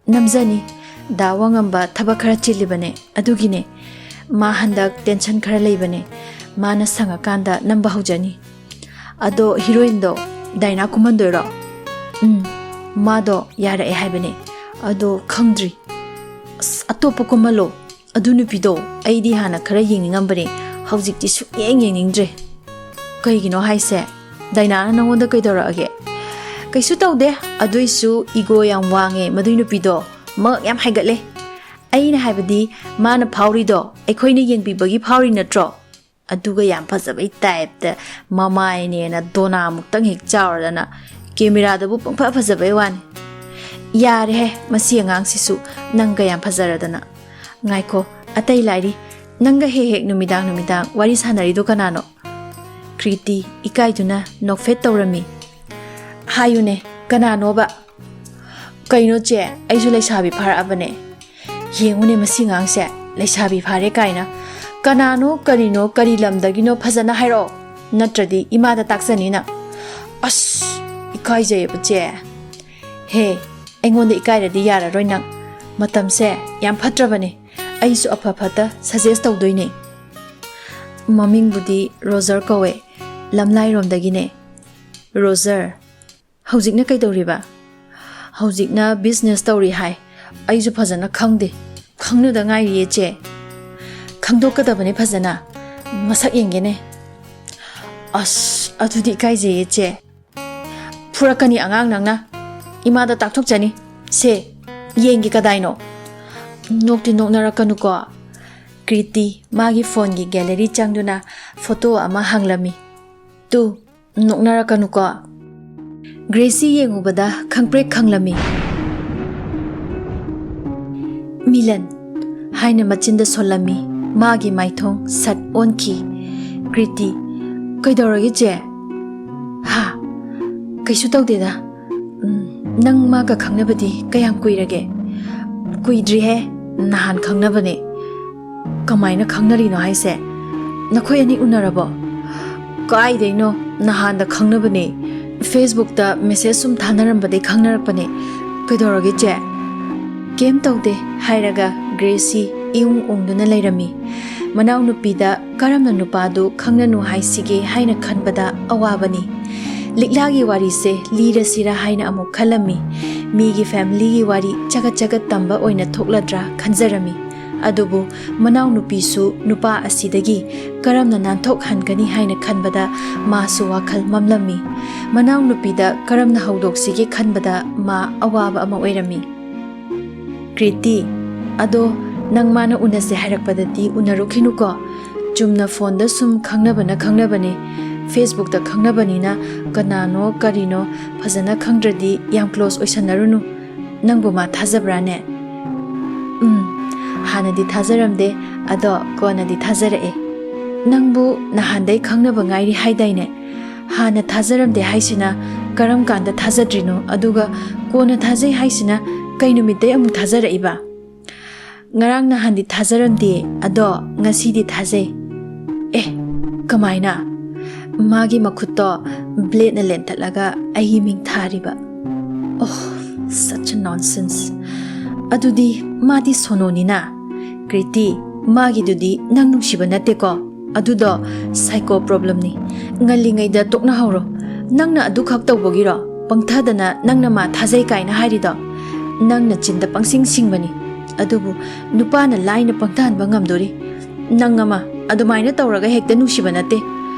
"ꯅꯝꯖꯅꯤ꯫ ꯗꯥ ꯋꯥꯉꯝꯕ ꯊꯕꯛ ꯈꯔ ꯆꯤꯜꯂꯤꯕꯅꯦ, ꯑꯗꯨꯒꯤꯅꯦ꯫ ꯃꯥ ꯍꯟꯗꯛ tension ꯈꯔ ꯂꯩꯕꯅꯦ꯫ ꯃꯥꯅ ꯁꯪꯉꯀꯥꯟꯗ ꯅꯝꯕ ꯍꯧꯖꯅꯤ꯫ ꯑꯗꯣ heroine ꯗꯣ ꯗꯥꯏꯅꯥ ꯀꯨꯝꯍꯟꯗꯣꯏꯔꯣ?" "ꯎꯝ, ꯃꯥꯗꯣ ꯌꯥꯔꯛꯑꯦ ꯍꯥꯏꯕꯅꯦ꯫ ꯑꯗꯣ ꯈꯪꯗ꯭ꯔꯤ꯫ ꯑꯁ, ꯑꯇꯣꯞꯄ ꯀꯨꯝꯍꯜꯂꯣ꯫ ꯑꯗꯨ ꯅꯨꯄꯤꯗꯣ ꯑꯩꯗꯤ ꯍꯥꯟꯅ ꯈꯔ ꯌꯦꯡꯅꯤꯡꯉꯝꯕꯅꯦ, ꯍꯧꯖꯤꯛꯇꯤ ꯁꯨꯛꯌꯦꯡ ꯌꯦꯡꯅꯤꯡꯗ꯭ꯔꯦ꯫ ꯀꯩꯒꯤꯅꯣ ꯍꯥꯏꯁꯦ? ꯗꯥꯏꯅꯥꯅ ꯅꯪꯉꯣꯟꯗ ꯀꯩꯗꯧꯔꯛꯑꯒꯦ? ꯀꯩꯁꯨ ꯇꯧꯗꯦ, ꯑꯗꯨꯏꯁꯨ ꯏꯒꯣ ꯌꯥꯝ ꯋꯥꯡꯉꯦ ꯃꯗꯨꯏ ꯅꯨꯄꯤꯗꯣ, ꯃꯉꯛ ꯌꯥꯝ ꯍꯥꯏꯒꯠꯂꯦ꯫ ꯑꯩꯅ ꯍꯥꯏꯕꯗꯤ, ꯃꯥꯅ ꯐꯥꯎꯔꯤꯗꯣ ꯑꯩꯈꯣꯏꯅ ꯌꯦꯡꯕꯤꯕꯒꯤ ꯐꯥꯎꯔꯤ ꯅꯠꯇ꯭ꯔꯣ? ꯑꯗꯨꯒ ꯌꯥꯝ ꯐꯖꯕꯩ ꯇꯥꯏꯞꯇ ꯃꯃꯥꯏꯅꯦꯅ ꯗꯣꯅꯥꯃꯨꯛꯇꯪ ꯍꯦꯛ ꯆꯥꯎꯔꯗꯅ, ꯀꯦꯃꯦꯔꯥꯗꯕꯨ ꯄꯪꯐ ꯐꯖꯕꯩ ꯋꯥꯅꯤ꯫ ꯌꯥꯔꯦꯍꯦ, ꯃꯁꯤ ꯑꯉꯥꯡꯁꯤꯁꯨ ꯅꯪꯒ ꯌꯥꯝ ꯐꯖꯔꯗꯅ꯫ ꯉꯥꯏꯈꯣ, ꯑꯇꯩ ꯂꯥꯏꯔꯤ, ꯅꯪꯒ ꯍꯦꯛ ꯍꯦꯛ ꯅꯨꯃꯤꯗꯥꯡ ꯅꯨꯃꯤꯗꯥꯡ ꯋꯥꯔꯤ ꯁꯥꯟꯅꯔꯤꯗꯣ ꯀꯅꯥꯅꯣ? ꯀ꯭ꯔꯤꯇꯤ ꯏꯀꯥꯏꯗꯨꯅ ꯅꯣꯛꯐꯦꯠ ꯇꯧꯔꯝꯃꯤ꯫ ꯍꯥꯏꯌꯨꯅꯦ, ꯀꯅꯥꯅꯣꯕ? ꯀꯩꯅꯣ ꯆꯦ, ꯑꯩꯁꯨ ꯂꯩꯁꯥꯕꯤ ꯐꯥꯔꯛꯑꯕꯅꯦ꯫ ꯌꯦꯡꯉꯨꯅꯦ ꯃꯁꯤ ꯉꯥꯡꯁꯦ, ꯂꯩꯁꯥꯕꯤ ꯐꯥꯔꯦ ꯀꯥꯏꯅ꯫ ꯀꯅꯥꯅꯣ, ꯀꯔꯤꯅꯣ, ꯀꯔꯤ ꯂꯝꯗꯒꯤꯅꯣ ꯐꯖꯅ ꯍꯥꯏꯔꯛꯑꯣ, ꯅꯠꯇ꯭ꯔꯗꯤ ꯏꯃꯥꯗ ꯇꯥꯛꯆꯅꯤ ꯅꯪ꯫ ꯑꯁ, ꯏꯀꯥꯏꯖꯩꯌꯦꯕ ꯆꯦ꯫ ꯍꯦ, ꯑꯩꯉꯣꯟꯗ ꯏꯀꯥꯏꯔꯗꯤ ꯌꯥꯔꯔꯣꯏ ꯅꯪ꯫ ꯃꯇꯝꯁꯦ ꯌꯥꯝ ꯐꯠꯇ꯭ꯔꯕꯅꯦ, ꯑꯩꯁꯨ ꯑꯐ ꯐꯠꯇ ꯁꯖꯦꯁ ꯇꯧꯗꯣꯏꯅꯦ꯫ ꯃꯃꯤꯡꯕꯨꯗꯤ ꯔꯣꯖꯔ ꯀꯧꯋꯦ, ꯂꯝꯂꯥꯏꯔꯣꯝꯗꯒꯤꯅꯦ꯫ ꯔꯣꯖꯔ, ꯍꯧꯖꯤꯛꯅ ꯀꯩꯗꯧꯔꯤꯕ? ꯍꯧꯖꯤꯛꯅ ꯕꯤꯖꯤꯅꯦꯁ ꯇꯧꯔꯤ ꯍꯥꯏ꯫ ꯑꯩꯁꯨ ꯐꯖꯅ ꯈꯪꯗꯦ, ꯈꯪꯅꯗ ꯉꯥꯏꯔꯤꯌꯦ ꯆꯦ꯫ ꯈꯪꯗꯣꯛꯀꯗꯕꯅꯦ ꯐꯖꯅ, ꯃꯁꯛ ꯌꯦꯡꯒꯦꯅꯦ꯫ ꯑꯁ, ꯑꯗꯨꯗꯤ ꯏꯀꯥꯏꯖꯩꯌꯦ ꯆꯦ꯫ ꯐꯨꯔꯛꯀꯅꯤ ꯑꯉꯥꯡ ꯅꯪꯅ, ꯏꯃꯥꯗ ꯇꯥꯛꯊꯣꯛꯆꯅꯤ꯫ ꯁꯦ, ꯌꯦꯡꯒꯦ ꯀꯗꯥꯏꯅꯣ? ꯅꯣꯛꯇꯤ ꯅꯣꯛꯅꯔꯛꯀꯅꯨꯀꯣ꯫ ꯀ꯭ꯔꯤꯇꯤ ꯃꯥꯒꯤ ꯐꯣꯟꯒꯤ ꯒꯦꯂꯔꯤ ꯆꯪꯗꯨꯅ ꯐꯣꯇꯣ ꯑꯃ ꯍꯪꯂꯝꯃꯤ꯫ ꯇꯨ, ꯅꯣꯛꯅꯔꯛꯀꯅꯨꯀꯣ꯫ ꯒ꯭ꯔꯦꯁꯤ ꯌꯦꯡꯉꯨꯕꯗ ꯈꯪꯄ꯭ꯔꯦꯛ ꯈꯪꯂꯝꯃꯤ꯫ "ꯃꯤꯂꯟ" ꯍꯥꯏꯅ ꯃꯆꯤꯟꯗ ꯁꯣꯜꯂꯝꯃꯤ꯫ ꯃꯥꯒꯤ ꯃꯥꯏꯊꯣꯡ ꯁꯠ ꯑꯣꯟꯈꯤ꯫ ꯀ꯭ꯔꯤꯇꯤ, "ꯀꯩꯗꯧꯔꯒꯦ ꯆꯦ?" "ꯍꯥ? ꯀꯩꯁꯨ ꯇꯧꯗꯦꯗ꯫ ꯎꯝ, ꯅꯪ ꯃꯥꯒ ꯈꯪꯅꯕꯗꯤ ꯀꯌꯥꯝ ꯀꯨꯏꯔꯒꯦ?" "ꯀꯨꯏꯗ꯭ꯔꯤꯍꯦ, ꯅꯍꯥꯟ ꯈꯪꯅꯕꯅꯦ꯫" "ꯀꯃꯥꯏꯅ ꯈꯪꯅꯔꯤꯅꯣ ꯍꯥꯏꯁꯦ? ꯅꯈꯣꯏ ꯑꯅꯤ ꯎꯅꯔꯕꯣ?" "ꯀꯥꯏꯗꯩꯅꯣ, ꯅꯍꯥꯟꯗ ꯈꯪꯅꯕꯅꯦ꯫ ꯐꯦꯁꯕꯨꯛꯇ ꯃꯦꯁꯦꯖ ꯁꯨꯝ ꯊꯥꯅꯔꯝꯕꯗꯩ ꯈꯪꯅꯔꯛꯄꯅꯦ꯫ ꯀꯩꯗꯧꯔꯒꯦ ꯆꯦ?" "ꯀꯩꯝ ꯇꯧꯗꯦ" ꯍꯥꯏꯔꯒ ꯒ꯭ꯔꯦꯁꯤ ꯏꯎꯪ ꯎꯪꯗꯨꯅ ꯂꯩꯔꯝꯃꯤ꯫ ꯃꯅꯥꯎꯅꯨꯄꯤꯗ ꯀꯔꯝꯅ ꯅꯨꯄꯥꯗꯨ ꯈꯪꯅꯅꯨ ꯍꯥꯏꯁꯤꯒꯦ ꯍꯥꯏꯅ ꯈꯟꯕꯗ ꯑꯋꯥꯕꯅꯤ꯫ ꯂꯤꯛꯂꯥꯒꯤ ꯋꯥꯔꯤꯁꯦ ꯂꯤꯔꯁꯤꯔꯥ ꯍꯥꯏꯅ ꯑꯃꯨꯛ ꯈꯜꯂꯝꯃꯤ꯫ ꯃꯤꯒꯤ ꯐꯦꯃꯤꯂꯤꯒꯤ ꯋꯥꯔꯤ ꯆꯒꯠ ꯆꯒꯠ ꯇꯝꯕ ꯑꯣꯏꯅ ꯊꯣꯛꯂꯗ꯭ꯔꯥ ꯈꯟꯖꯔꯝꯃꯤ꯫ ꯑꯗꯨꯕꯨ ꯃꯅꯥꯎꯅꯨꯄꯤꯁꯨ ꯅꯨꯄꯥ ꯑꯁꯤꯗꯒꯤ ꯀꯔꯝꯅ ꯅꯥꯟꯊꯣꯛꯍꯟꯒꯅꯤ ꯍꯥꯏꯅ ꯈꯟꯕꯗ ꯃꯥꯁꯨ ꯋꯥꯈꯜ ꯃꯝꯂꯝꯃꯤ꯫ ꯃꯅꯥꯎꯅꯨꯄꯤꯗ ꯀꯔꯝꯅ ꯍꯧꯗꯣꯛꯁꯤꯒꯦ ꯈꯟꯕꯗ ꯃꯥ ꯑꯋꯥꯕ ꯑꯃ ꯑꯣꯏꯔꯝꯃꯤ꯫ "ꯀ꯭ꯔꯤꯇꯤ, ꯑꯗꯣ ꯅꯪ ꯃꯥꯅ ꯎꯅꯁꯦ ꯍꯥꯏꯔꯛꯄꯗꯗꯤ ꯎꯅꯔꯨꯈꯤꯅꯨꯀꯣ꯫ ꯆꯨꯝꯅ ꯐꯣꯟꯗ ꯁꯨꯝ ꯈꯪꯅꯕꯅ ꯈꯪꯅꯕꯅꯦ꯫ ꯐꯦꯁꯕꯨꯛꯇ ꯈꯪꯅꯕꯅꯤꯅ ꯀꯅꯥꯅꯣ ꯀꯔꯤꯅꯣ ꯐꯖꯅ ꯈꯪꯗ꯭ꯔꯗꯤ ꯌꯥꯝ ꯀ꯭ꯂꯣꯁ ꯑꯣꯏꯁꯟꯅꯔꯨꯅꯨ꯫ ꯅꯪꯕꯨ ꯃꯥ ꯊꯥꯖꯕ꯭ꯔꯥꯅꯦ?" "ꯎꯝ, ꯍꯥꯟꯅꯗꯤ ꯊꯥꯖꯔꯝꯗꯦ, ꯑꯗꯣ ꯀꯣꯟꯅꯗꯤ ꯊꯥꯖꯔꯛꯑꯦ꯫ ꯅꯪꯕꯨ ꯅꯍꯥꯟꯗꯩ ꯈꯪꯅꯕ ꯉꯥꯏꯔꯤ ꯍꯥꯏꯗꯥꯏꯅꯦ? ꯍꯥꯟꯅ ꯊꯥꯖꯔꯝꯗꯦ ꯍꯥꯏꯁꯤꯅ ꯀꯔꯝ ꯀꯥꯟꯗ ꯊꯥꯖꯗ꯭ꯔꯤꯅꯣ? ꯑꯗꯨꯒ ꯀꯣꯟꯅ ꯊꯥꯖꯩ ꯍꯥꯏꯁꯤꯅ ꯀꯩ ꯅꯨꯃꯤꯠꯇꯩ ꯑꯃꯨꯛ ꯊꯥꯖꯔꯛꯏꯕ?" "ꯉꯔꯥꯡ ꯅꯍꯥꯟꯗꯤ ꯊꯥꯖꯔꯝꯗꯦ, ꯑꯗꯣ ꯉꯁꯤꯗꯤ ꯊꯥꯖꯩ꯫" "ꯑꯦ, ꯀꯃꯥꯏꯅ?" "ꯃꯥꯒꯤ ꯃꯈꯨꯠꯇꯣ ꯕ꯭ꯂꯦꯗꯅ ꯂꯦꯟꯊꯠꯂꯒ ꯑꯩꯒꯤ ꯃꯤꯡ ꯊꯥꯔꯤꯕ꯫" "ꯑꯣ, such a nonsense꯫ ꯑꯗꯨꯗꯤ ꯃꯥꯗꯤ ꯁꯣꯅꯣꯅꯤꯅ꯫" "ꯀ꯭ꯔꯤꯇꯤ, ꯃꯥꯒꯤꯗꯨꯗꯤ ꯅꯪ ꯅꯨꯡꯁꯤꯕ ꯅꯠꯇꯦꯀꯣ꯫ ꯑꯗꯨꯗꯣ psycho problemꯅꯤ꯫ ꯉꯜꯂꯤꯉꯩꯗ ꯇꯣꯛꯅꯍꯧꯔꯣ꯫ ꯅꯪꯅ ꯑꯗꯨꯈꯛ ꯇꯧꯕꯒꯤꯔꯣ ꯄꯪꯊꯗꯅ ꯅꯪꯅ ꯃꯥ ꯊꯥꯖꯩ ꯀꯥꯏꯅ ꯍꯥꯏꯔꯤꯗꯣ? ꯅꯪꯅ ꯆꯤꯟꯗ ꯄꯪꯁꯤꯡ ꯁꯤꯡꯕꯅꯤ꯫ ꯑꯗꯨꯕꯨ ꯅꯨꯄꯥꯅ ꯂꯥꯏꯅ ꯄꯪꯊꯍꯟꯕ ꯉꯝꯗꯣꯔꯤ? ꯅꯪ ꯑꯃ ꯑꯗꯨꯃꯥꯏꯅ ꯇꯧꯔꯒ ꯍꯦꯛꯇ ꯅꯨꯡꯁꯤꯕ ꯅꯠꯇꯦ꯫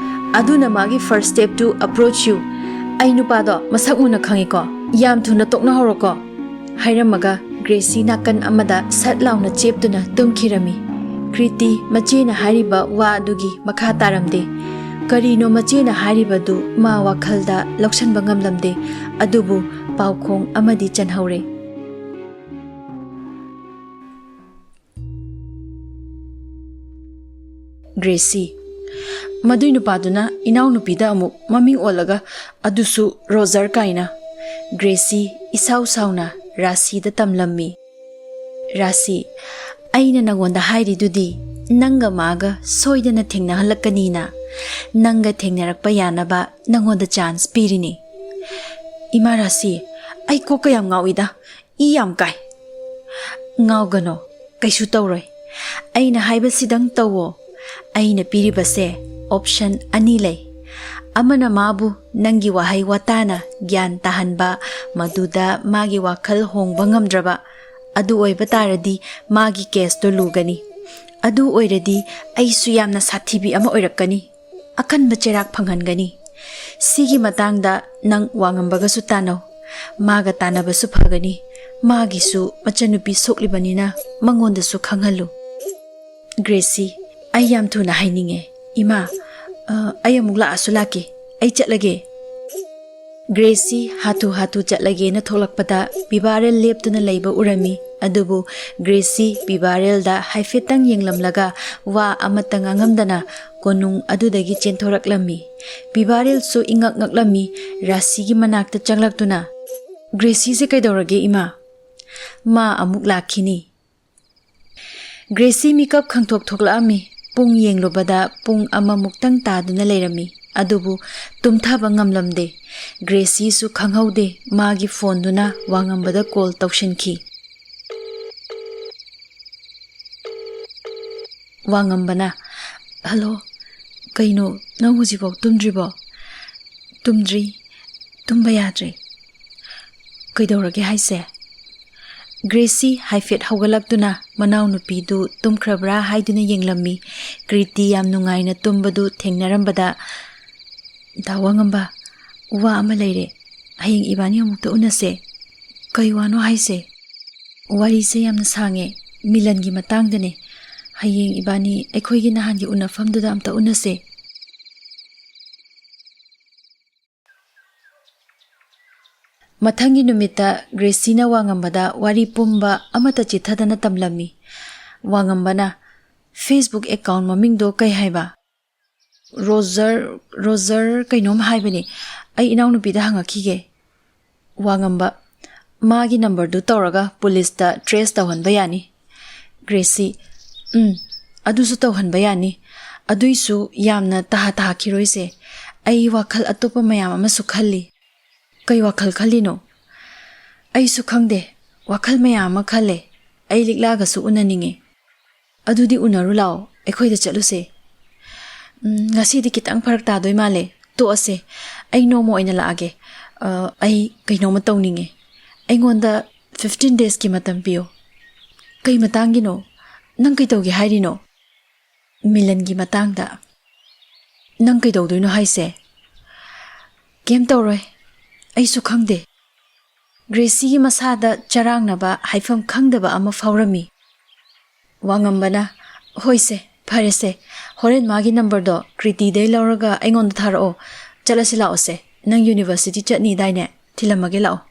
ꯑꯗꯨꯅ ꯃꯥꯒꯤ first step to approach you꯫ ꯑꯩ ꯅꯨꯄꯥꯗꯣ ꯃꯁꯛ ꯃꯨꯟꯅ ꯈꯪꯉꯤꯀꯣ꯫ ꯌꯥꯝ ꯊꯨꯅ ꯇꯣꯛꯅꯍꯧꯔꯣꯀꯣ꯫" ꯍꯥꯏꯔꯝꯃꯒ ꯒ꯭ꯔꯦꯁꯤ ꯅꯥꯀꯟ ꯑꯃꯗ ꯁꯠ ꯂꯥꯎꯅ ꯆꯦꯞꯇꯨꯅ ꯇꯨꯝꯈꯤꯔꯝꯃꯤ꯫ ꯀ꯭ꯔꯤꯇꯤ ꯃꯆꯦꯅ ꯍꯥꯏꯔꯤꯕ ꯋꯥ ꯑꯗꯨꯒꯤ ꯃꯈꯥ ꯇꯥꯔꯝꯗꯦ꯫ ꯀꯔꯤꯅꯣ ꯃꯆꯦꯅ ꯍꯥꯏꯔꯤꯕꯗꯨ ꯃꯥ ꯋꯥꯈꯜꯗ ꯂꯧꯁꯟꯕ ꯉꯝꯂꯝꯗꯦ꯫ ꯑꯗꯨꯕꯨ ꯄꯥꯎꯈꯣꯡ ꯑꯃꯗꯤ ꯆꯟꯍꯧꯔꯦ꯫ ꯒ꯭ꯔꯦꯁꯤ꯫ ꯃꯗꯨꯏ ꯅꯨꯄꯥꯗꯨꯅ ꯏꯅꯥꯎꯅꯨꯄꯤꯗ ꯑꯃꯨꯛ ꯃꯃꯤꯡ ꯑꯣꯜꯂꯒ, ꯑꯗꯨꯁꯨ ꯔꯣꯖꯔ ꯀꯥꯏꯅ꯫ ꯒ꯭ꯔꯦꯁꯤ ꯏꯁꯥꯎ ꯁꯥꯎꯅ ꯔꯥꯁꯤꯗ ꯇꯝꯂꯝꯃꯤ꯫ "ꯔꯥꯁꯤ, ꯑꯩꯅ ꯅꯉꯣꯟꯗ ꯍꯥꯏꯔꯤꯗꯨꯗꯤ ꯅꯪꯒ ꯃꯥꯒ ꯁꯣꯏꯗꯅ ꯊꯦꯡꯅꯍꯜꯂꯛꯀꯅꯤꯅ꯫ ꯅꯪꯒ ꯊꯦꯡꯅꯔꯛꯄ ꯌꯥꯅꯕ ꯅꯉꯣꯟꯗ ꯆꯥꯟꯁ ꯄꯤꯔꯤꯅꯤ꯫" "ꯏꯃꯥ ꯔꯥꯁꯤ, ꯑꯩ ꯀꯣꯛꯀ ꯌꯥꯝ ꯉꯥꯎꯏꯗ, ꯏ ꯌꯥꯝ ꯀꯥꯏ꯫" "ꯉꯥꯎꯒꯅꯣ, ꯀꯩꯁꯨ ꯇꯧꯔꯣꯏ꯫ ꯑꯩꯅ ꯍꯥꯏꯕꯁꯤꯗꯪ ꯇꯧꯋꯣ꯫ ꯑꯩꯅ ꯄꯤꯔꯤꯕꯁꯦ ꯑꯣꯞꯁꯟ ꯑꯅꯤ ꯂꯩ꯫ ꯑꯃꯅ ꯃꯥꯕꯨ ꯅꯪꯒꯤ ꯋꯥꯍꯩ ꯋꯥꯇꯥꯅ ꯒ꯭ꯌꯥꯟ ꯇꯥꯍꯟꯕ, ꯃꯗꯨꯗ ꯃꯥꯒꯤ ꯋꯥꯈꯜ ꯍꯣꯡꯕ ꯉꯝꯗ꯭ꯔꯕ꯫ ꯑꯗꯨ ꯑꯣꯏꯕ ꯇꯥꯔꯗꯤ ꯃꯥꯒꯤ ꯀꯦꯁꯇꯣ ꯂꯨꯒꯅꯤ꯫ ꯑꯗꯨ ꯑꯣꯏꯔꯗꯤ ꯑꯩꯁꯨ ꯌꯥꯝꯅ ꯁꯥꯊꯤꯕꯤ ꯑꯃ ꯑꯣꯏꯔꯛꯀꯅꯤ꯫ ꯑꯀꯟꯕ ꯆꯩꯔꯥꯛ ꯐꯪꯍꯟꯒꯅꯤ꯫ ꯁꯤꯒꯤ ꯃꯇꯥꯡꯗ ꯅꯪ ꯋꯥꯉꯝꯕꯒꯁꯨ ꯇꯥꯟꯅꯧ꯫ ꯃꯥꯒ ꯇꯥꯟꯅꯕꯁꯨ ꯐꯒꯅꯤ꯫ ꯃꯥꯒꯤꯁꯨ ꯃꯆꯟꯅꯨꯄꯤ ꯁꯣꯛꯂꯤꯕꯅꯤꯅ ꯃꯉꯣꯟꯗꯁꯨ ꯈꯪꯍꯜꯂꯨ꯫ ꯒ꯭ꯔꯦꯁꯤ, ꯑꯩ ꯌꯥꯝ ꯊꯨꯅ ꯍꯥꯏꯅꯤꯡꯉꯦ꯫ ꯏꯃꯥ, ꯑ, ꯑꯩ ꯑꯃꯨꯛ ꯂꯥꯛꯑꯁꯨ ꯂꯥꯛꯀꯦ꯫ ꯑꯩ ꯆꯠꯂꯒꯦ꯫ ꯒ꯭ꯔꯦꯁꯤ ꯍꯥꯊꯨ ꯍꯥꯊꯨ ꯆꯠꯂꯒꯦꯅ ꯊꯣꯛꯂꯛꯄꯗ ꯕꯤꯕꯥꯔꯦꯜ ꯂꯦꯞꯇꯨꯅ ꯂꯩꯕ ꯎꯔꯝꯃꯤ꯫ ꯑꯗꯨꯕꯨ ꯒ꯭ꯔꯦꯁꯤ ꯕꯤꯕꯥꯔꯦꯜꯗ ꯍꯥꯏꯐꯦꯠꯇꯪ ꯌꯦꯡꯂꯝꯂꯒ ꯋꯥ ꯑꯃꯠꯇ ꯉꯥꯡꯉꯝꯗꯅ ꯀꯣꯅꯨꯡ ꯑꯗꯨꯗꯒꯤ ꯆꯦꯟꯊꯣꯔꯛꯂꯝꯃꯤ꯫ ꯕꯤꯕꯥꯔꯦꯜꯁꯨ ꯏꯉꯛ ꯉꯛꯂꯝꯃꯤ꯫ ꯔꯥꯁꯤꯒꯤ ꯃꯅꯥꯛꯇ ꯆꯪꯂꯛꯇꯨꯅ, "ꯒ꯭ꯔꯦꯁꯤꯁꯦ ꯀꯩꯗꯧꯔꯒꯦ, ꯏꯃꯥ?" "ꯃꯥ ꯑꯃꯨꯛ ꯂꯥꯛꯈꯤꯅꯤ꯫" ꯒ꯭ꯔꯦꯁꯤ ꯃꯤꯀꯞ ꯈꯪꯊꯣꯛ ꯊꯣꯛꯂꯛꯑꯝꯃꯤ꯫ ꯄꯨꯡ ꯌꯦꯡꯂꯨꯕꯗ ꯄꯨꯡ ꯑꯃꯃꯨꯛꯇꯪ ꯇꯥꯗꯨꯅ ꯂꯩꯔꯝꯃꯤ꯫ ꯑꯗꯨꯕꯨ ꯇꯨꯝꯊꯕ ꯉꯝꯂꯝꯗꯦ꯫ ꯒ꯭ꯔꯦꯁꯤꯁꯨ ꯈꯪꯍꯧꯗꯦ, ꯃꯥꯒꯤ ꯐꯣꯟꯗꯨꯅ ꯋꯥꯉꯝꯕꯗ ꯀꯣꯜ ꯇꯧꯁꯤꯟꯈꯤ꯫ ꯋꯥꯉꯝꯕꯅ, "ꯍꯜꯂꯣ, ꯀꯩꯅꯣ, ꯅꯪ ꯍꯧꯖꯤꯛꯐꯥꯎ ꯇꯨꯝꯗ꯭ꯔꯤꯕꯣ?" "ꯇꯨꯝꯗ꯭ꯔꯤ, ꯇꯨꯝꯕ ꯌꯥꯗ꯭ꯔꯦ꯫" "ꯀꯩꯗꯧꯔꯒꯦ ꯍꯥꯏꯁꯦ?" ꯒ꯭ꯔꯦꯁꯤ ꯍꯥꯏꯐꯦꯠ ꯍꯧꯒꯠꯂꯛꯇꯨꯅ ꯃꯅꯥꯎꯅꯨꯄꯤꯗꯨ ꯇꯨꯝꯈ꯭ꯔꯕ꯭ꯔꯥ ꯍꯥꯏꯗꯨꯅ ꯌꯦꯡꯂꯝꯃꯤ꯫ ꯀ꯭ꯔꯤꯇꯤ ꯌꯥꯝ ꯅꯨꯡꯉꯥꯏꯅ ꯇꯨꯝꯕꯗꯨ ꯊꯦꯡꯅꯔꯝꯕꯗ, "ꯗꯥ ꯋꯥꯉꯝꯕ, ꯋꯥ ꯑꯃ ꯂꯩꯔꯦ꯫ ꯍꯌꯦꯡ ꯏꯕꯥꯅꯤ ꯑꯃꯨꯛꯇ ꯎꯅꯁꯦ꯫" "ꯀꯩ ꯋꯥꯅꯣ ꯍꯥꯏꯁꯦ?" "ꯋꯥꯔꯤꯁꯦ ꯌꯥꯝꯅ ꯁꯥꯡꯉꯦ꯫ ꯃꯤꯂꯟꯒꯤ ꯃꯇꯥꯡꯗꯅꯦ꯫ ꯍꯌꯦꯡ ꯏꯕꯥꯅꯤ ꯑꯩꯈꯣꯏꯒꯤ ꯅꯍꯥꯟꯒꯤ ꯎꯅꯐꯝꯗꯨꯗ ꯑꯝꯇ ꯎꯅꯁꯦ꯫" ꯃꯊꯪꯒꯤ ꯅꯨꯃꯤꯠꯇ ꯒ꯭ꯔꯦꯁꯤꯅ ꯋꯥꯉꯝꯕꯗ ꯋꯥꯔꯤ ꯄꯨꯝꯕ ꯑꯃꯠꯇ ꯆꯤꯠꯊꯗꯅ ꯇꯝꯂꯝꯃꯤ꯫ ꯋꯥꯉꯝꯕꯅ, "Facebook account ꯃꯃꯤꯡꯗꯣ ꯀꯩ ꯍꯥꯏꯕ?" "ꯔꯣꯖꯔ, ꯔꯣꯖꯔ ꯀꯩꯅꯣꯝ ꯍꯥꯏꯕꯅꯦ꯫ ꯑꯩ ꯏꯅꯥꯎꯅꯨꯄꯤꯗ ꯍꯪꯉꯛꯈꯤꯒꯦ꯫" ꯋꯥꯉꯝꯕ, "ꯃꯥꯒꯤ ꯅꯝꯕꯔꯗꯨ ꯇꯧꯔꯒ ꯄꯨꯂꯤꯁꯇ ꯇ꯭ꯔꯦꯁ ꯇꯧꯍꯟꯕ ꯌꯥꯅꯤ꯫" ꯒ꯭ꯔꯦꯁꯤ, "ꯎꯝ, ꯑꯗꯨꯁꯨ ꯇꯧꯍꯟꯕ ꯌꯥꯅꯤ꯫ ꯑꯗꯨꯏꯁꯨ ꯌꯥꯝꯅ ꯇꯍꯥ ꯇꯍꯥꯈꯤꯔꯣꯏꯁꯦ꯫ ꯑꯩ ꯋꯥꯈꯜ ꯑꯇꯣꯞꯄ ꯃꯌꯥꯝ ꯑꯃꯁꯨ ꯈꯜꯂꯤ꯫" "ꯀꯩ ꯋꯥꯈꯜ ꯈꯜꯂꯤꯅꯣ?" "ꯑꯩꯁꯨ ꯈꯪꯗꯦ꯫ ꯋꯥꯈꯜ ꯃꯌꯥꯝ ꯑꯃ ꯈꯜꯂꯦ꯫ ꯑꯩ ꯂꯤꯛꯂꯥꯒꯁꯨ ꯎꯅꯅꯤꯡꯉꯦ꯫" "ꯑꯗꯨꯗꯤ ꯎꯅꯔꯨ ꯂꯥꯛꯑꯣ, ꯑꯩꯈꯣꯏꯗ ꯆꯠꯂꯨꯁꯦ꯫" "ꯎꯝ, ꯉꯁꯤꯗꯤ ꯈꯤꯇꯪ ꯐꯔꯛ ꯇꯥꯗꯣꯏ ꯃꯥꯜꯂꯦ꯫ ꯇꯣꯛꯑꯁꯦ꯫ ꯑꯩ ꯅꯣꯡꯃ ꯑꯣꯏꯅ ꯂꯥꯛꯑꯒꯦ꯫ ꯑ, ꯑꯩ ꯀꯩꯅꯣꯝꯃ ꯇꯧꯅꯤꯡꯉꯦ꯫ ꯑꯩꯉꯣꯟꯗ ꯐꯤꯐꯇꯤꯟ ꯗꯦꯖꯀꯤ ꯃꯇꯝ ꯄꯤꯌꯨ꯫ ꯀꯩ ꯃꯇꯥꯡꯒꯤꯅꯣ? ꯅꯪ ꯀꯩꯗꯧꯒꯦ ꯍꯥꯏꯔꯤꯅꯣ? ꯃꯤꯂꯟꯒꯤ ꯃꯇꯥꯡꯗ꯫ ꯅꯪ ꯀꯩꯗꯧꯗꯣꯏꯅꯣ ꯍꯥꯏꯁꯦ? ꯀꯩꯝ ꯇꯧꯔꯣꯏ꯫ ꯑꯩꯁꯨ ꯈꯪꯗꯦ꯫ ꯒ꯭ꯔꯦꯁꯤꯒꯤ ꯃꯁꯥꯗ ꯆꯔꯥꯡꯅꯕ ꯍꯥꯏꯐꯝ ꯈꯪꯗꯕ ꯑꯃ ꯐꯥꯎꯔꯝꯃꯤ꯫ ꯋꯥꯉꯝꯕꯅ, "ꯍꯣꯏꯁꯦ, ꯐꯔꯦꯁꯦ꯫ ꯍꯣꯔꯦꯟ ꯃꯥꯒꯤ ꯅꯝꯕꯔꯗꯣ ꯀ꯭ꯔꯤꯇꯤꯗꯩ ꯂꯧꯔꯒ ꯑꯩꯉꯣꯟꯗ ꯊꯥꯔꯛꯑꯣ꯫ ꯆꯠꯂꯁꯤ ꯂꯥꯛꯑꯣꯁꯦ꯫ ꯅꯪ ꯌꯨꯅꯤꯚꯔꯁꯤꯇꯤ ꯆꯠꯅꯤꯗꯥꯏꯅꯦ? ꯊꯤꯜꯂꯝꯃꯒꯦ ꯂꯥꯛꯑꯣ"꯫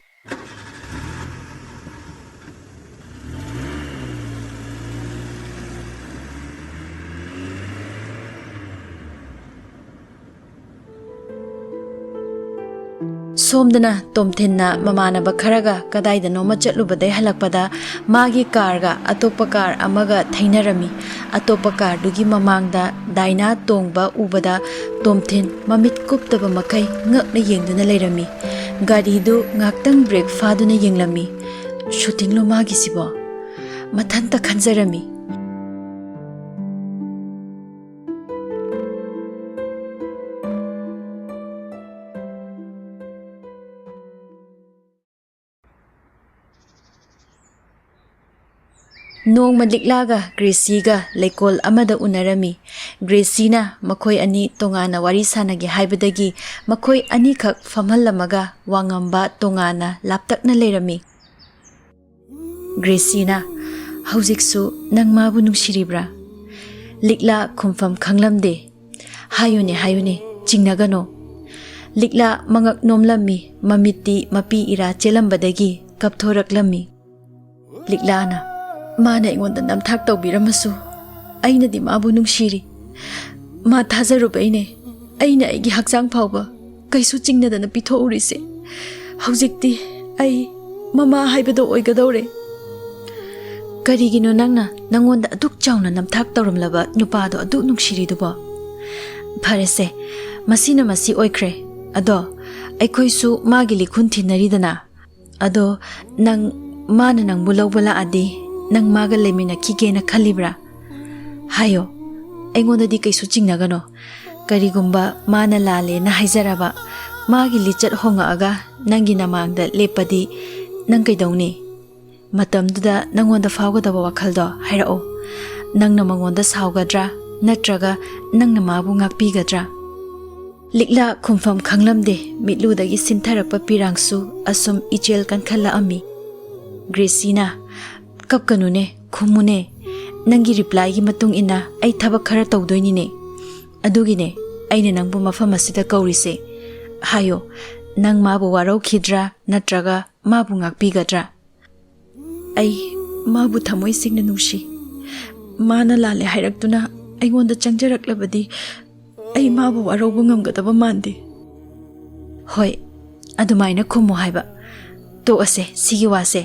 ꯁꯣꯝꯗꯅ ꯇꯣꯝꯊꯤꯟꯅ ꯃꯃꯥꯟꯅꯕ ꯈꯔꯒ ꯀꯗꯥꯏꯗꯅꯣꯃ ꯆꯠꯂꯨꯕꯗꯩ ꯍꯜꯂꯛꯄꯗ ꯃꯥꯒꯤ ꯀꯥꯔꯒ ꯑꯇꯣꯞꯄ ꯀꯥꯔ ꯑꯃꯒ ꯊꯩꯅꯔꯝꯃꯤ꯫ ꯑꯇꯣꯞꯄ ꯀꯥꯔꯗꯨꯒꯤ ꯃꯃꯥꯡꯗ ꯗꯥꯏꯅꯥ ꯇꯣꯡꯕ ꯎꯕꯗ ꯇꯣꯝꯊꯤꯟ ꯃꯃꯤꯠ ꯀꯨꯞꯇꯕ ꯃꯈꯩ ꯉꯛꯅ ꯌꯦꯡꯗꯨꯅ ꯂꯩꯔꯝꯃꯤ꯫ ꯒꯥꯔꯤꯗꯨ ꯉꯥꯛꯇꯪ ꯕ꯭ꯔꯦꯛ ꯐꯥꯗꯨꯅ ꯌꯦꯡꯂꯝꯃꯤ꯫ "ꯁꯨꯇꯤꯡꯂꯣ ꯃꯥꯒꯤꯁꯤꯕꯣ?" ꯃꯊꯟꯇ ꯈꯟꯖꯔꯝꯃꯤ꯫ ꯅꯣꯡꯃ ꯂꯤꯛꯂꯥꯒ ꯒ꯭ꯔꯦꯁꯤꯒ ꯂꯩꯀꯣꯜ ꯑꯃꯗ ꯎꯅꯔꯝꯃꯤ꯫ ꯒ꯭ꯔꯦꯁꯤꯅ ꯃꯈꯣꯏ ꯑꯅꯤ ꯇꯣꯉꯥꯟꯅ ꯋꯥꯔꯤ ꯁꯥꯟꯅꯒꯦ ꯍꯥꯏꯕꯗꯒꯤ ꯃꯈꯣꯏ ꯑꯅꯤꯈꯛ ꯐꯝꯍꯜꯂꯝꯃꯒ ꯋꯥꯉꯝꯕ ꯇꯣꯉꯥꯟꯅ ꯂꯥꯞꯇꯛꯅ ꯂꯩꯔꯝꯃꯤ꯫ ꯒ꯭ꯔꯦꯁꯤꯅ, "ꯍꯧꯖꯤꯛꯁꯨ ꯅꯪ ꯃꯥꯕꯨ ꯅꯨꯡꯁꯤꯔꯤꯕ꯭ꯔꯥ?" ꯂꯤꯛꯂꯥ ꯈꯨꯝꯐꯝ ꯈꯪꯂꯝꯗꯦ꯫ "ꯍꯥꯏꯌꯨꯅꯦ, ꯍꯥꯏꯌꯨꯅꯦ, ꯆꯤꯡꯅꯒꯅꯣ"꯫ ꯂꯤꯛꯂꯥ ꯃꯉꯛ ꯅꯣꯝꯂꯝꯃꯤ, ꯃꯃꯤꯠꯇꯤ ꯃꯄꯤ ꯏꯔꯥ ꯆꯦꯜꯂꯝꯕꯗꯒꯤ ꯀꯞꯊꯣꯔꯛꯂꯝꯃꯤ꯫ ꯂꯤꯛꯂꯥꯅ, "ꯃꯥꯅ ꯑꯩꯉꯣꯟꯗ ꯅꯝꯊꯥꯛ ꯇꯧꯕꯤꯔꯝꯃꯁꯨ, ꯑꯩꯅꯗꯤ ꯃꯥꯕꯨ ꯅꯨꯡꯁꯤꯔꯤ꯫ ꯃꯥ ꯊꯥꯖꯔꯨꯕꯩꯅꯦ ꯑꯩꯅ ꯑꯩꯒꯤ ꯍꯛꯆꯥꯡ ꯐꯥꯎꯕ ꯀꯩꯁꯨ ꯆꯤꯡꯅꯗꯅ ꯄꯤꯊꯣꯛꯎꯔꯤꯁꯦ꯫ ꯍꯧꯖꯤꯛꯇꯤ ꯑꯩ ꯃꯃꯥ ꯍꯥꯏꯕꯗꯣ ꯑꯣꯏꯒꯗꯧꯔꯦ"꯫ "ꯀꯔꯤꯒꯤꯅꯣ ꯅꯪꯅ ꯅꯪꯉꯣꯟꯗ ꯑꯗꯨꯛ ꯆꯥꯎꯅ ꯅꯝꯊꯥꯛ ꯇꯧꯔꯝꯂꯕ ꯅꯨꯄꯥꯗꯣ ꯑꯗꯨꯛ ꯅꯨꯡꯁꯤꯔꯤꯗꯨꯕꯣ? ꯐꯔꯦꯁꯦ, ꯃꯁꯤꯅ ꯃꯁꯤ ꯑꯣꯏꯈ꯭ꯔꯦ꯫ ꯑꯗꯣ ꯑꯩꯈꯣꯏꯁꯨ ꯃꯥꯒꯤ ꯂꯤꯈꯨꯟ ꯊꯤꯟꯅꯔꯤꯗꯅ꯫ ꯑꯗꯣ ꯅꯪ, ꯃꯥꯅ ꯅꯪꯕꯨ ꯂꯧꯕ ꯂꯥꯛꯑꯗꯤ ꯅꯪ ꯃꯥꯒ ꯂꯩꯃꯤꯟꯅꯈꯤꯒꯦꯅ ꯈꯜꯂꯤꯕ꯭ꯔꯥ? ꯍꯥꯏꯌꯣ, ꯑꯩꯉꯣꯟꯗꯗꯤ ꯀꯩꯁꯨ ꯆꯤꯡꯅꯒꯅꯣ꯫ ꯀꯔꯤꯒꯨꯝꯕ ꯃꯥꯅ ꯂꯥꯜꯂꯦꯅ ꯍꯥꯏꯖꯔꯕ, ꯃꯥꯒꯤ ꯂꯤꯆꯠ ꯍꯣꯡꯉꯛꯑꯒ ꯅꯪꯒꯤ ꯅꯃꯥꯡꯗ ꯂꯦꯞꯄꯗꯤ ꯅꯪ ꯀꯩꯗꯧꯅꯤ?" ꯃꯇꯝꯗꯨꯗ ꯅꯪꯉꯣꯟꯗ ꯐꯥꯎꯒꯗꯕ ꯋꯥꯈꯜꯗꯣ ꯍꯥꯏꯔꯛꯑꯣ꯫ ꯅꯪꯅ ꯃꯉꯣꯟꯗ ꯁꯥꯎꯒꯗ꯭ꯔꯥ, ꯅꯠꯇ꯭ꯔꯒ ꯅꯪꯅ ꯃꯥꯕꯨ ꯉꯥꯛꯄꯤꯒꯗ꯭ꯔꯥ? ꯂꯤꯛꯂꯥ ꯈꯨꯝꯐꯝ ꯈꯪꯂꯝꯗꯦ, ꯃꯤꯠꯂꯨꯗꯒꯤ ꯁꯤꯟꯊꯔꯛꯄ ꯄꯤꯔꯥꯡꯁꯨ ꯑꯁꯨꯝ ꯏꯆꯦꯜ ꯀꯟꯈꯠꯂꯛꯑꯝꯃꯤ꯫ ꯒ꯭ꯔꯦꯁꯤꯅ, "ꯀꯞꯀꯅꯨꯅꯦ, ꯈꯨꯝꯃꯨꯅꯦ꯫ ꯅꯪꯒꯤ ꯔꯤꯄ꯭ꯂꯥꯏꯒꯤ ꯃꯇꯨꯡ ꯏꯟꯅ ꯑꯩ ꯊꯕꯛ ꯈꯔ ꯇꯧꯗꯣꯏꯅꯤꯅꯦ꯫ ꯑꯗꯨꯒꯤꯅꯦ ꯑꯩꯅ ꯅꯪꯕꯨ ꯃꯐꯝ ꯑꯁꯤꯗ ꯀꯧꯔꯤꯁꯦ꯫ ꯍꯥꯏꯌꯣ, ꯅꯪ ꯃꯥꯕꯨ ꯋꯥꯔꯧꯈꯤꯗ꯭ꯔꯥ, ꯅꯠꯇ꯭ꯔꯒ ꯃꯥꯕꯨ ꯉꯥꯛꯄꯤꯒꯗ꯭ꯔꯥ?" "ꯑꯩ ꯃꯥꯕꯨ ꯊꯃꯣꯏ ꯁꯦꯡꯅ ꯅꯨꯡꯁꯤ꯫ ꯃꯥꯅ ꯂꯥꯜꯂꯦ ꯍꯥꯏꯔꯛꯇꯨꯅ ꯑꯩꯉꯣꯟꯗ ꯆꯪꯖꯔꯛꯂꯕꯗꯤ ꯑꯩ ꯃꯥꯕꯨ ꯋꯥꯔꯧꯕ ꯉꯝꯒꯗꯕ ꯃꯥꯟꯗꯦ꯫" "ꯍꯣꯏ, ꯑꯗꯨꯃꯥꯏꯅ ꯈꯨꯝꯃꯨ ꯍꯥꯏꯕ꯫ ꯇꯣꯛꯑꯁꯦ ꯁꯤꯒꯤ ꯋꯥꯁꯦ꯫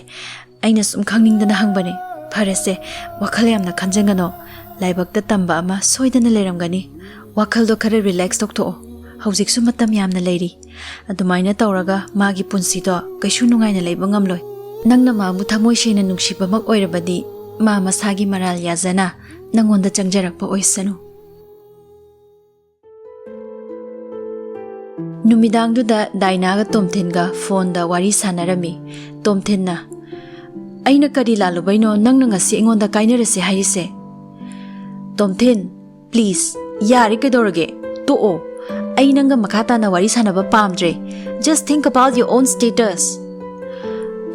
ꯑꯩꯅ ꯁꯨꯝ ꯈꯪꯅꯤꯡꯗꯅ ꯍꯪꯕꯅꯦ꯫ ꯐꯔꯦꯁꯦ, ꯋꯥꯈꯜ ꯌꯥꯝꯅ ꯈꯟꯖꯟꯒꯅꯣ꯫ ꯂꯥꯏꯕꯛꯇ ꯇꯝꯕ ꯑꯃ ꯁꯣꯏꯗꯅ ꯂꯩꯔꯝꯒꯅꯤ꯫ ꯋꯥꯈꯜꯗꯣ ꯈꯔ ꯔꯤꯂꯦꯛꯁ ꯇꯧꯊꯣꯛꯑꯣ꯫ ꯍꯧꯖꯤꯛꯁꯨ ꯃꯇꯝ ꯌꯥꯝꯅ ꯂꯩꯔꯤ꯫ ꯑꯗꯨꯃꯥꯏꯅ ꯇꯧꯔꯒ ꯃꯥꯒꯤ ꯄꯨꯟꯁꯤꯗꯣ ꯀꯩꯁꯨ ꯅꯨꯡꯉꯥꯏꯅ ꯂꯩꯕ ꯉꯝꯂꯣꯏ꯫ ꯅꯪꯅ ꯃꯥꯕꯨ ꯊꯃꯣꯏ ꯁꯦꯡꯅ ꯅꯨꯡꯁꯤꯕꯃꯛ ꯑꯣꯏꯔꯕꯗꯤ ꯃꯥ ꯃꯁꯥꯒꯤ ꯃꯔꯥꯜ ꯌꯥꯖꯅ ꯅꯪꯉꯣꯟꯗ ꯆꯪꯖꯔꯛꯄ ꯑꯣꯏꯁꯅꯨ꯫" ꯅꯨꯃꯤꯗꯥꯡꯗꯨꯗ ꯗꯥꯏꯅꯥꯒ ꯇꯣꯝꯊꯤꯟꯒ ꯐꯣꯟꯗ ꯋꯥꯔꯤ ꯁꯥꯟꯅꯔꯝꯃꯤ꯫ ꯇꯣꯝꯊꯤꯟꯅ, "ꯑꯩꯅ ꯀꯔꯤ ꯂꯥꯜꯂꯨꯕꯩꯅꯣ ꯅꯪꯅ ꯉꯁꯤ ꯑꯩꯉꯣꯟꯗ ꯀꯥꯏꯅꯔꯁꯦ ꯍꯥꯏꯔꯤꯁꯦ?" "ꯇꯣꯝꯊꯤꯟ, ꯄ꯭ꯂꯤꯖ, ꯌꯥꯔꯦ, ꯀꯩꯗꯧꯔꯒꯦ? ꯇꯣꯛꯑꯣ꯫ ꯑꯩ ꯅꯪꯒ ꯃꯈꯥ ꯇꯥꯅ ꯋꯥꯔꯤ ꯁꯥꯟꯅꯕ ꯄꯥꯝꯗ꯭ꯔꯦ꯫ Just think about your own status꯫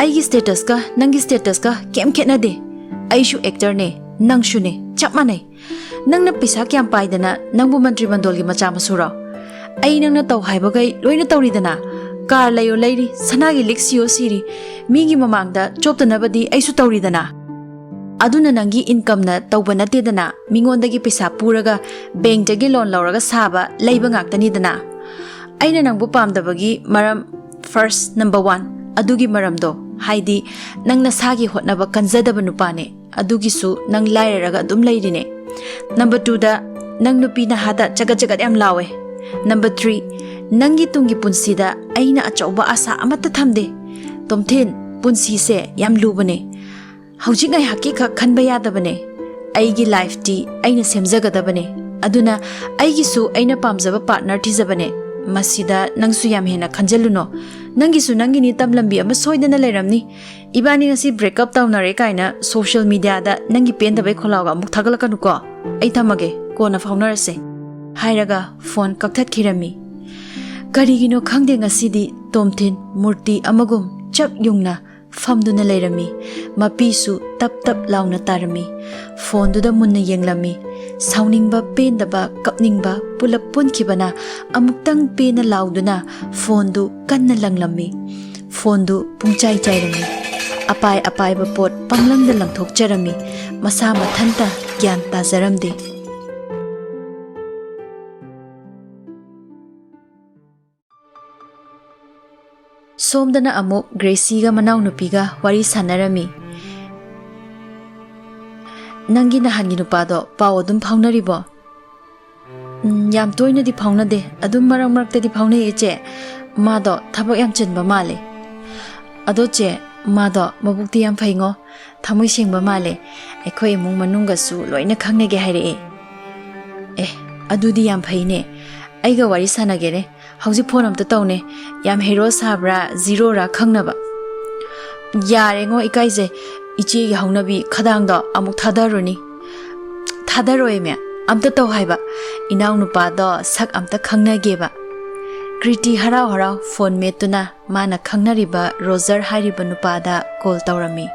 ꯑꯩꯒꯤ ꯁ꯭ꯇꯦꯇꯁꯀ ꯅꯪꯒꯤ ꯁ꯭ꯇꯦꯇꯁꯀ ꯀꯩꯝ ꯈꯦꯠꯅꯗꯦ꯫ ꯑꯩꯁꯨ ꯑꯦꯛꯇꯔꯅꯦ, ꯅꯪꯁꯨꯅꯦ, ꯆꯞ ꯃꯥꯟꯅꯩ꯫ ꯅꯪꯅ ꯄꯩꯁꯥ ꯀꯌꯥꯝ ꯄꯥꯏꯗꯅ ꯅꯪꯕꯨ ꯃꯟꯇ꯭ꯔꯤ ꯃꯟꯗꯣꯜꯒꯤ ꯃꯆꯥ ꯃꯁꯨꯔꯣ? ꯑꯩ ꯅꯪꯅ ꯇꯧ ꯍꯥꯏꯕꯈꯩ ꯂꯣꯏꯅ ꯇꯧꯔꯤꯗꯅ꯫ ꯀꯥꯔ ꯂꯩꯌꯣ ꯂꯩꯔꯤ, ꯁꯅꯥꯒꯤ ꯂꯤꯛ ꯁꯤꯌꯣ ꯁꯤꯔꯤ, ꯃꯤꯒꯤ ꯃꯃꯥꯡꯗ ꯆꯣꯞꯇꯅꯕꯗꯤ ꯑꯩꯁꯨ ꯇꯧꯔꯤꯗꯅ꯫ ꯑꯗꯨꯅ ꯅꯪꯒꯤ ꯏꯟꯀꯝꯅ ꯇꯧꯕ ꯅꯠꯇꯦꯗꯅ, ꯃꯤꯉꯣꯟꯗꯒꯤ ꯄꯩꯁꯥ ꯄꯨꯔꯒ, ꯕꯦꯡꯛꯇꯒꯤ ꯂꯣꯟ ꯂꯧꯔꯒ ꯁꯥꯕ, ꯂꯩꯕ ꯉꯥꯛꯇꯅꯤꯗꯅ꯫ ꯑꯩꯅ ꯅꯪꯕꯨ ꯄꯥꯝꯗꯕꯒꯤ ꯃꯔꯝ, ꯐꯥꯔꯁ, ꯅꯝꯕꯔ ꯋꯥꯟ, ꯑꯗꯨꯒꯤ ꯃꯔꯝꯗꯣ, ꯍꯥꯏꯗꯤ ꯅꯪ ꯅꯁꯥꯒꯤ ꯍꯣꯠꯅꯕ ꯀꯟꯖꯗꯕ ꯅꯨꯄꯥꯅꯦ, ꯑꯗꯨꯒꯤꯁꯨ ꯅꯪ ꯂꯥꯏꯔꯔꯒ ꯑꯗꯨꯝ ꯂꯩꯔꯤꯅꯦ꯫ ꯅꯝꯕꯔ ꯇꯨꯗ, ꯅꯪ ꯅꯨꯄꯤ ꯅꯍꯥꯗ ꯆꯒꯠ ꯆꯒꯠ ꯌꯥꯝ ꯂꯥꯎꯋꯦ꯫ ꯅꯝꯕꯔ ꯊ꯭ꯔꯤ, ꯅꯪꯒꯤ ꯇꯨꯡꯒꯤ ꯄꯨꯟꯁꯤꯗ ꯑꯩꯅ ꯑꯆꯧꯕ ꯑꯁꯥ ꯑꯃꯠꯇ ꯊꯝꯗꯦ꯫ ꯇꯣꯝꯊꯤꯟ, ꯄꯨꯟꯁꯤꯁꯦ ꯌꯥꯝ ꯂꯨꯕꯅꯦ꯫ ꯍꯧꯖꯤꯛ ꯉꯥꯏꯍꯥꯛꯀꯤ ꯈꯛ ꯈꯟꯕ ꯌꯥꯗꯕꯅꯦ꯫ ꯑꯩꯒꯤ ꯂꯥꯏꯐꯇꯤ ꯑꯩꯅ ꯁꯦꯝꯖꯒꯗꯕꯅꯦ꯫ ꯑꯗꯨꯅ ꯑꯩꯒꯤꯁꯨ ꯑꯩꯅ ꯄꯥꯝꯖꯕ ꯄꯥꯔꯠꯅꯔ ꯊꯤꯖꯕꯅꯦ꯫ ꯃꯁꯤꯗ ꯅꯪꯁꯨ ꯌꯥꯝ ꯍꯦꯟꯅ ꯈꯟꯖꯜꯂꯨꯅꯣ꯫ ꯅꯪꯒꯤꯁꯨ ꯅꯪꯒꯤꯅꯤ, ꯇꯝꯂꯝꯕꯤ ꯑꯃ ꯁꯣꯏꯗꯅ ꯂꯩꯔꯝꯅꯤ꯫ ꯏꯕꯥꯅꯤ ꯉꯁꯤ break up ꯇꯧꯅꯔꯦ ꯀꯥꯏꯅ social media ꯗ ꯅꯪꯒꯤ ꯄꯦꯟꯗꯕꯩ ꯈꯣꯜꯂꯥꯎꯒ ꯑꯃꯨꯛ ꯊꯥꯒꯠꯂꯛꯀꯅꯨꯀꯣ꯫ ꯑꯩ ꯊꯝꯃꯒꯦ, ꯀꯣꯟꯅ ꯐꯥꯎꯅꯔꯁꯦ," ꯍꯥꯏꯔꯒ phone ꯀꯛꯊꯠꯈꯤꯔꯝꯃꯤ꯫ ꯀꯔꯤꯒꯤꯅꯣ ꯈꯪꯗꯦ, ꯉꯁꯤꯗꯤ ꯇꯣꯝꯊꯤꯟ ꯃꯨꯔꯇꯤ ꯑꯃꯒꯨꯝ ꯆꯞ ꯌꯨꯡꯅ ꯐꯝꯗꯨꯅ ꯂꯩꯔꯝꯃꯤ꯫ ꯃꯄꯤꯁꯨ ꯇꯞ ꯇꯞ ꯂꯥꯎꯅ ꯇꯥꯔꯝꯃꯤ꯫ Phone ꯗꯨꯗ ꯃꯨꯟꯅ ꯌꯦꯡꯂꯝꯃꯤ꯫ ꯁꯥꯎꯅꯤꯡꯕ, ꯄꯦꯟꯗꯕ, ꯀꯞꯅꯤꯡꯕ ꯄꯨꯂꯞ ꯄꯨꯟꯈꯤꯕꯅ ꯑꯃꯨꯛꯇꯪ ꯄꯦꯟꯅ ꯂꯥꯎꯗꯨꯅ phone ꯗꯨ ꯀꯟꯅ ꯂꯪꯂꯝꯃꯤ꯫ Phone ꯗꯨ ꯄꯨꯡꯆꯥꯏ ꯆꯥꯏꯔꯝꯃꯤ꯫ ꯑꯄꯥꯏ ꯑꯄꯥꯏꯕ ꯄꯣꯠ ꯄꯪꯂꯪꯗ ꯂꯪꯊꯣꯛꯆꯔꯝꯃꯤ꯫ ꯃꯁꯥ ꯃꯊꯟꯇ ꯒ꯭ꯌꯥꯟ ꯇꯥꯖꯔꯝꯗꯦ꯫ ꯁꯣꯝꯗꯅ ꯑꯃꯨꯛ ꯒ꯭ꯔꯦꯁꯤꯒ ꯃꯅꯥꯎꯅꯨꯄꯤꯒ ꯋꯥꯔꯤ ꯁꯥꯟꯅꯔꯝꯃꯤ꯫ "ꯅꯪꯒꯤ ꯅꯍꯥꯟꯒꯤ ꯅꯨꯄꯥꯗꯣ ꯄꯥꯎ ꯑꯗꯨꯝ ꯐꯥꯎꯅꯔꯤꯕꯣ?" "ꯎꯝ, ꯌꯥꯝ ꯇꯣꯏꯅꯗꯤ ꯐꯥꯎꯅꯗꯦ, ꯑꯗꯨꯝ ꯃꯔꯛ ꯃꯔꯛꯇꯗꯤ ꯐꯥꯎꯅꯩ ꯏꯆꯦ꯫ ꯃꯥꯗꯣ ꯊꯕꯛ ꯌꯥꯝ ꯆꯤꯟꯕ ꯃꯥꯜꯂꯦ꯫ ꯑꯗꯣ ꯆꯦ, ꯃꯥꯗꯣ ꯃꯕꯨꯛꯇꯤ ꯌꯥꯝ ꯐꯩꯉꯣ, ꯊꯃꯣꯏ ꯁꯦꯡꯕ ꯃꯥꯜꯂꯦ꯫ ꯑꯩꯈꯣꯏ ꯏꯃꯨꯡ ꯃꯅꯨꯡꯒꯁꯨ ꯂꯣꯏꯅ ꯈꯪꯅꯒꯦ ꯍꯥꯏꯔꯛꯑꯦ꯫" "ꯑꯦ, ꯑꯗꯨꯗꯤ ꯌꯥꯝ ꯐꯩꯅꯦ꯫ ꯑꯩꯒ ꯋꯥꯔꯤ ꯁꯥꯟꯅꯒꯦꯅꯦ꯫ ꯍꯧꯖꯤꯛ phone ꯑꯝꯇ ꯇꯧꯅꯦ꯫ ꯌꯥꯝ hero ꯁꯥꯕ꯭ꯔꯥ, zero ꯔꯥ ꯈꯪꯅꯕ꯫" "ꯌꯥꯔꯦꯉꯣ, ꯏꯀꯥꯏꯖꯩ꯫ ꯏꯆꯦꯒꯤ ꯍꯧꯅꯕꯤ ꯈꯗꯥꯡꯗꯣ ꯑꯃꯨꯛ ꯊꯥꯗꯔꯨꯅꯤ꯫" "ꯊꯥꯗꯔꯣꯏꯃꯦ, ꯑꯝꯇ ꯇꯧ ꯍꯥꯏꯕ꯫ ꯏꯅꯥꯎꯅꯨꯄꯥꯗꯣ ꯁꯛ ꯑꯝꯇ ꯈꯪꯅꯒꯦꯕ꯫" ꯀ꯭ꯔꯤꯇꯤ ꯍꯔꯥꯎ ꯍꯔꯥꯎ phone ꯃꯦꯠꯇꯨꯅ ꯃꯥꯅ ꯈꯪꯅꯔꯤꯕ ꯔꯣꯖꯔ ꯍꯥꯏꯔꯤꯕ ꯅꯨꯄꯥꯗ call ꯇꯧꯔꯝꯃꯤ꯫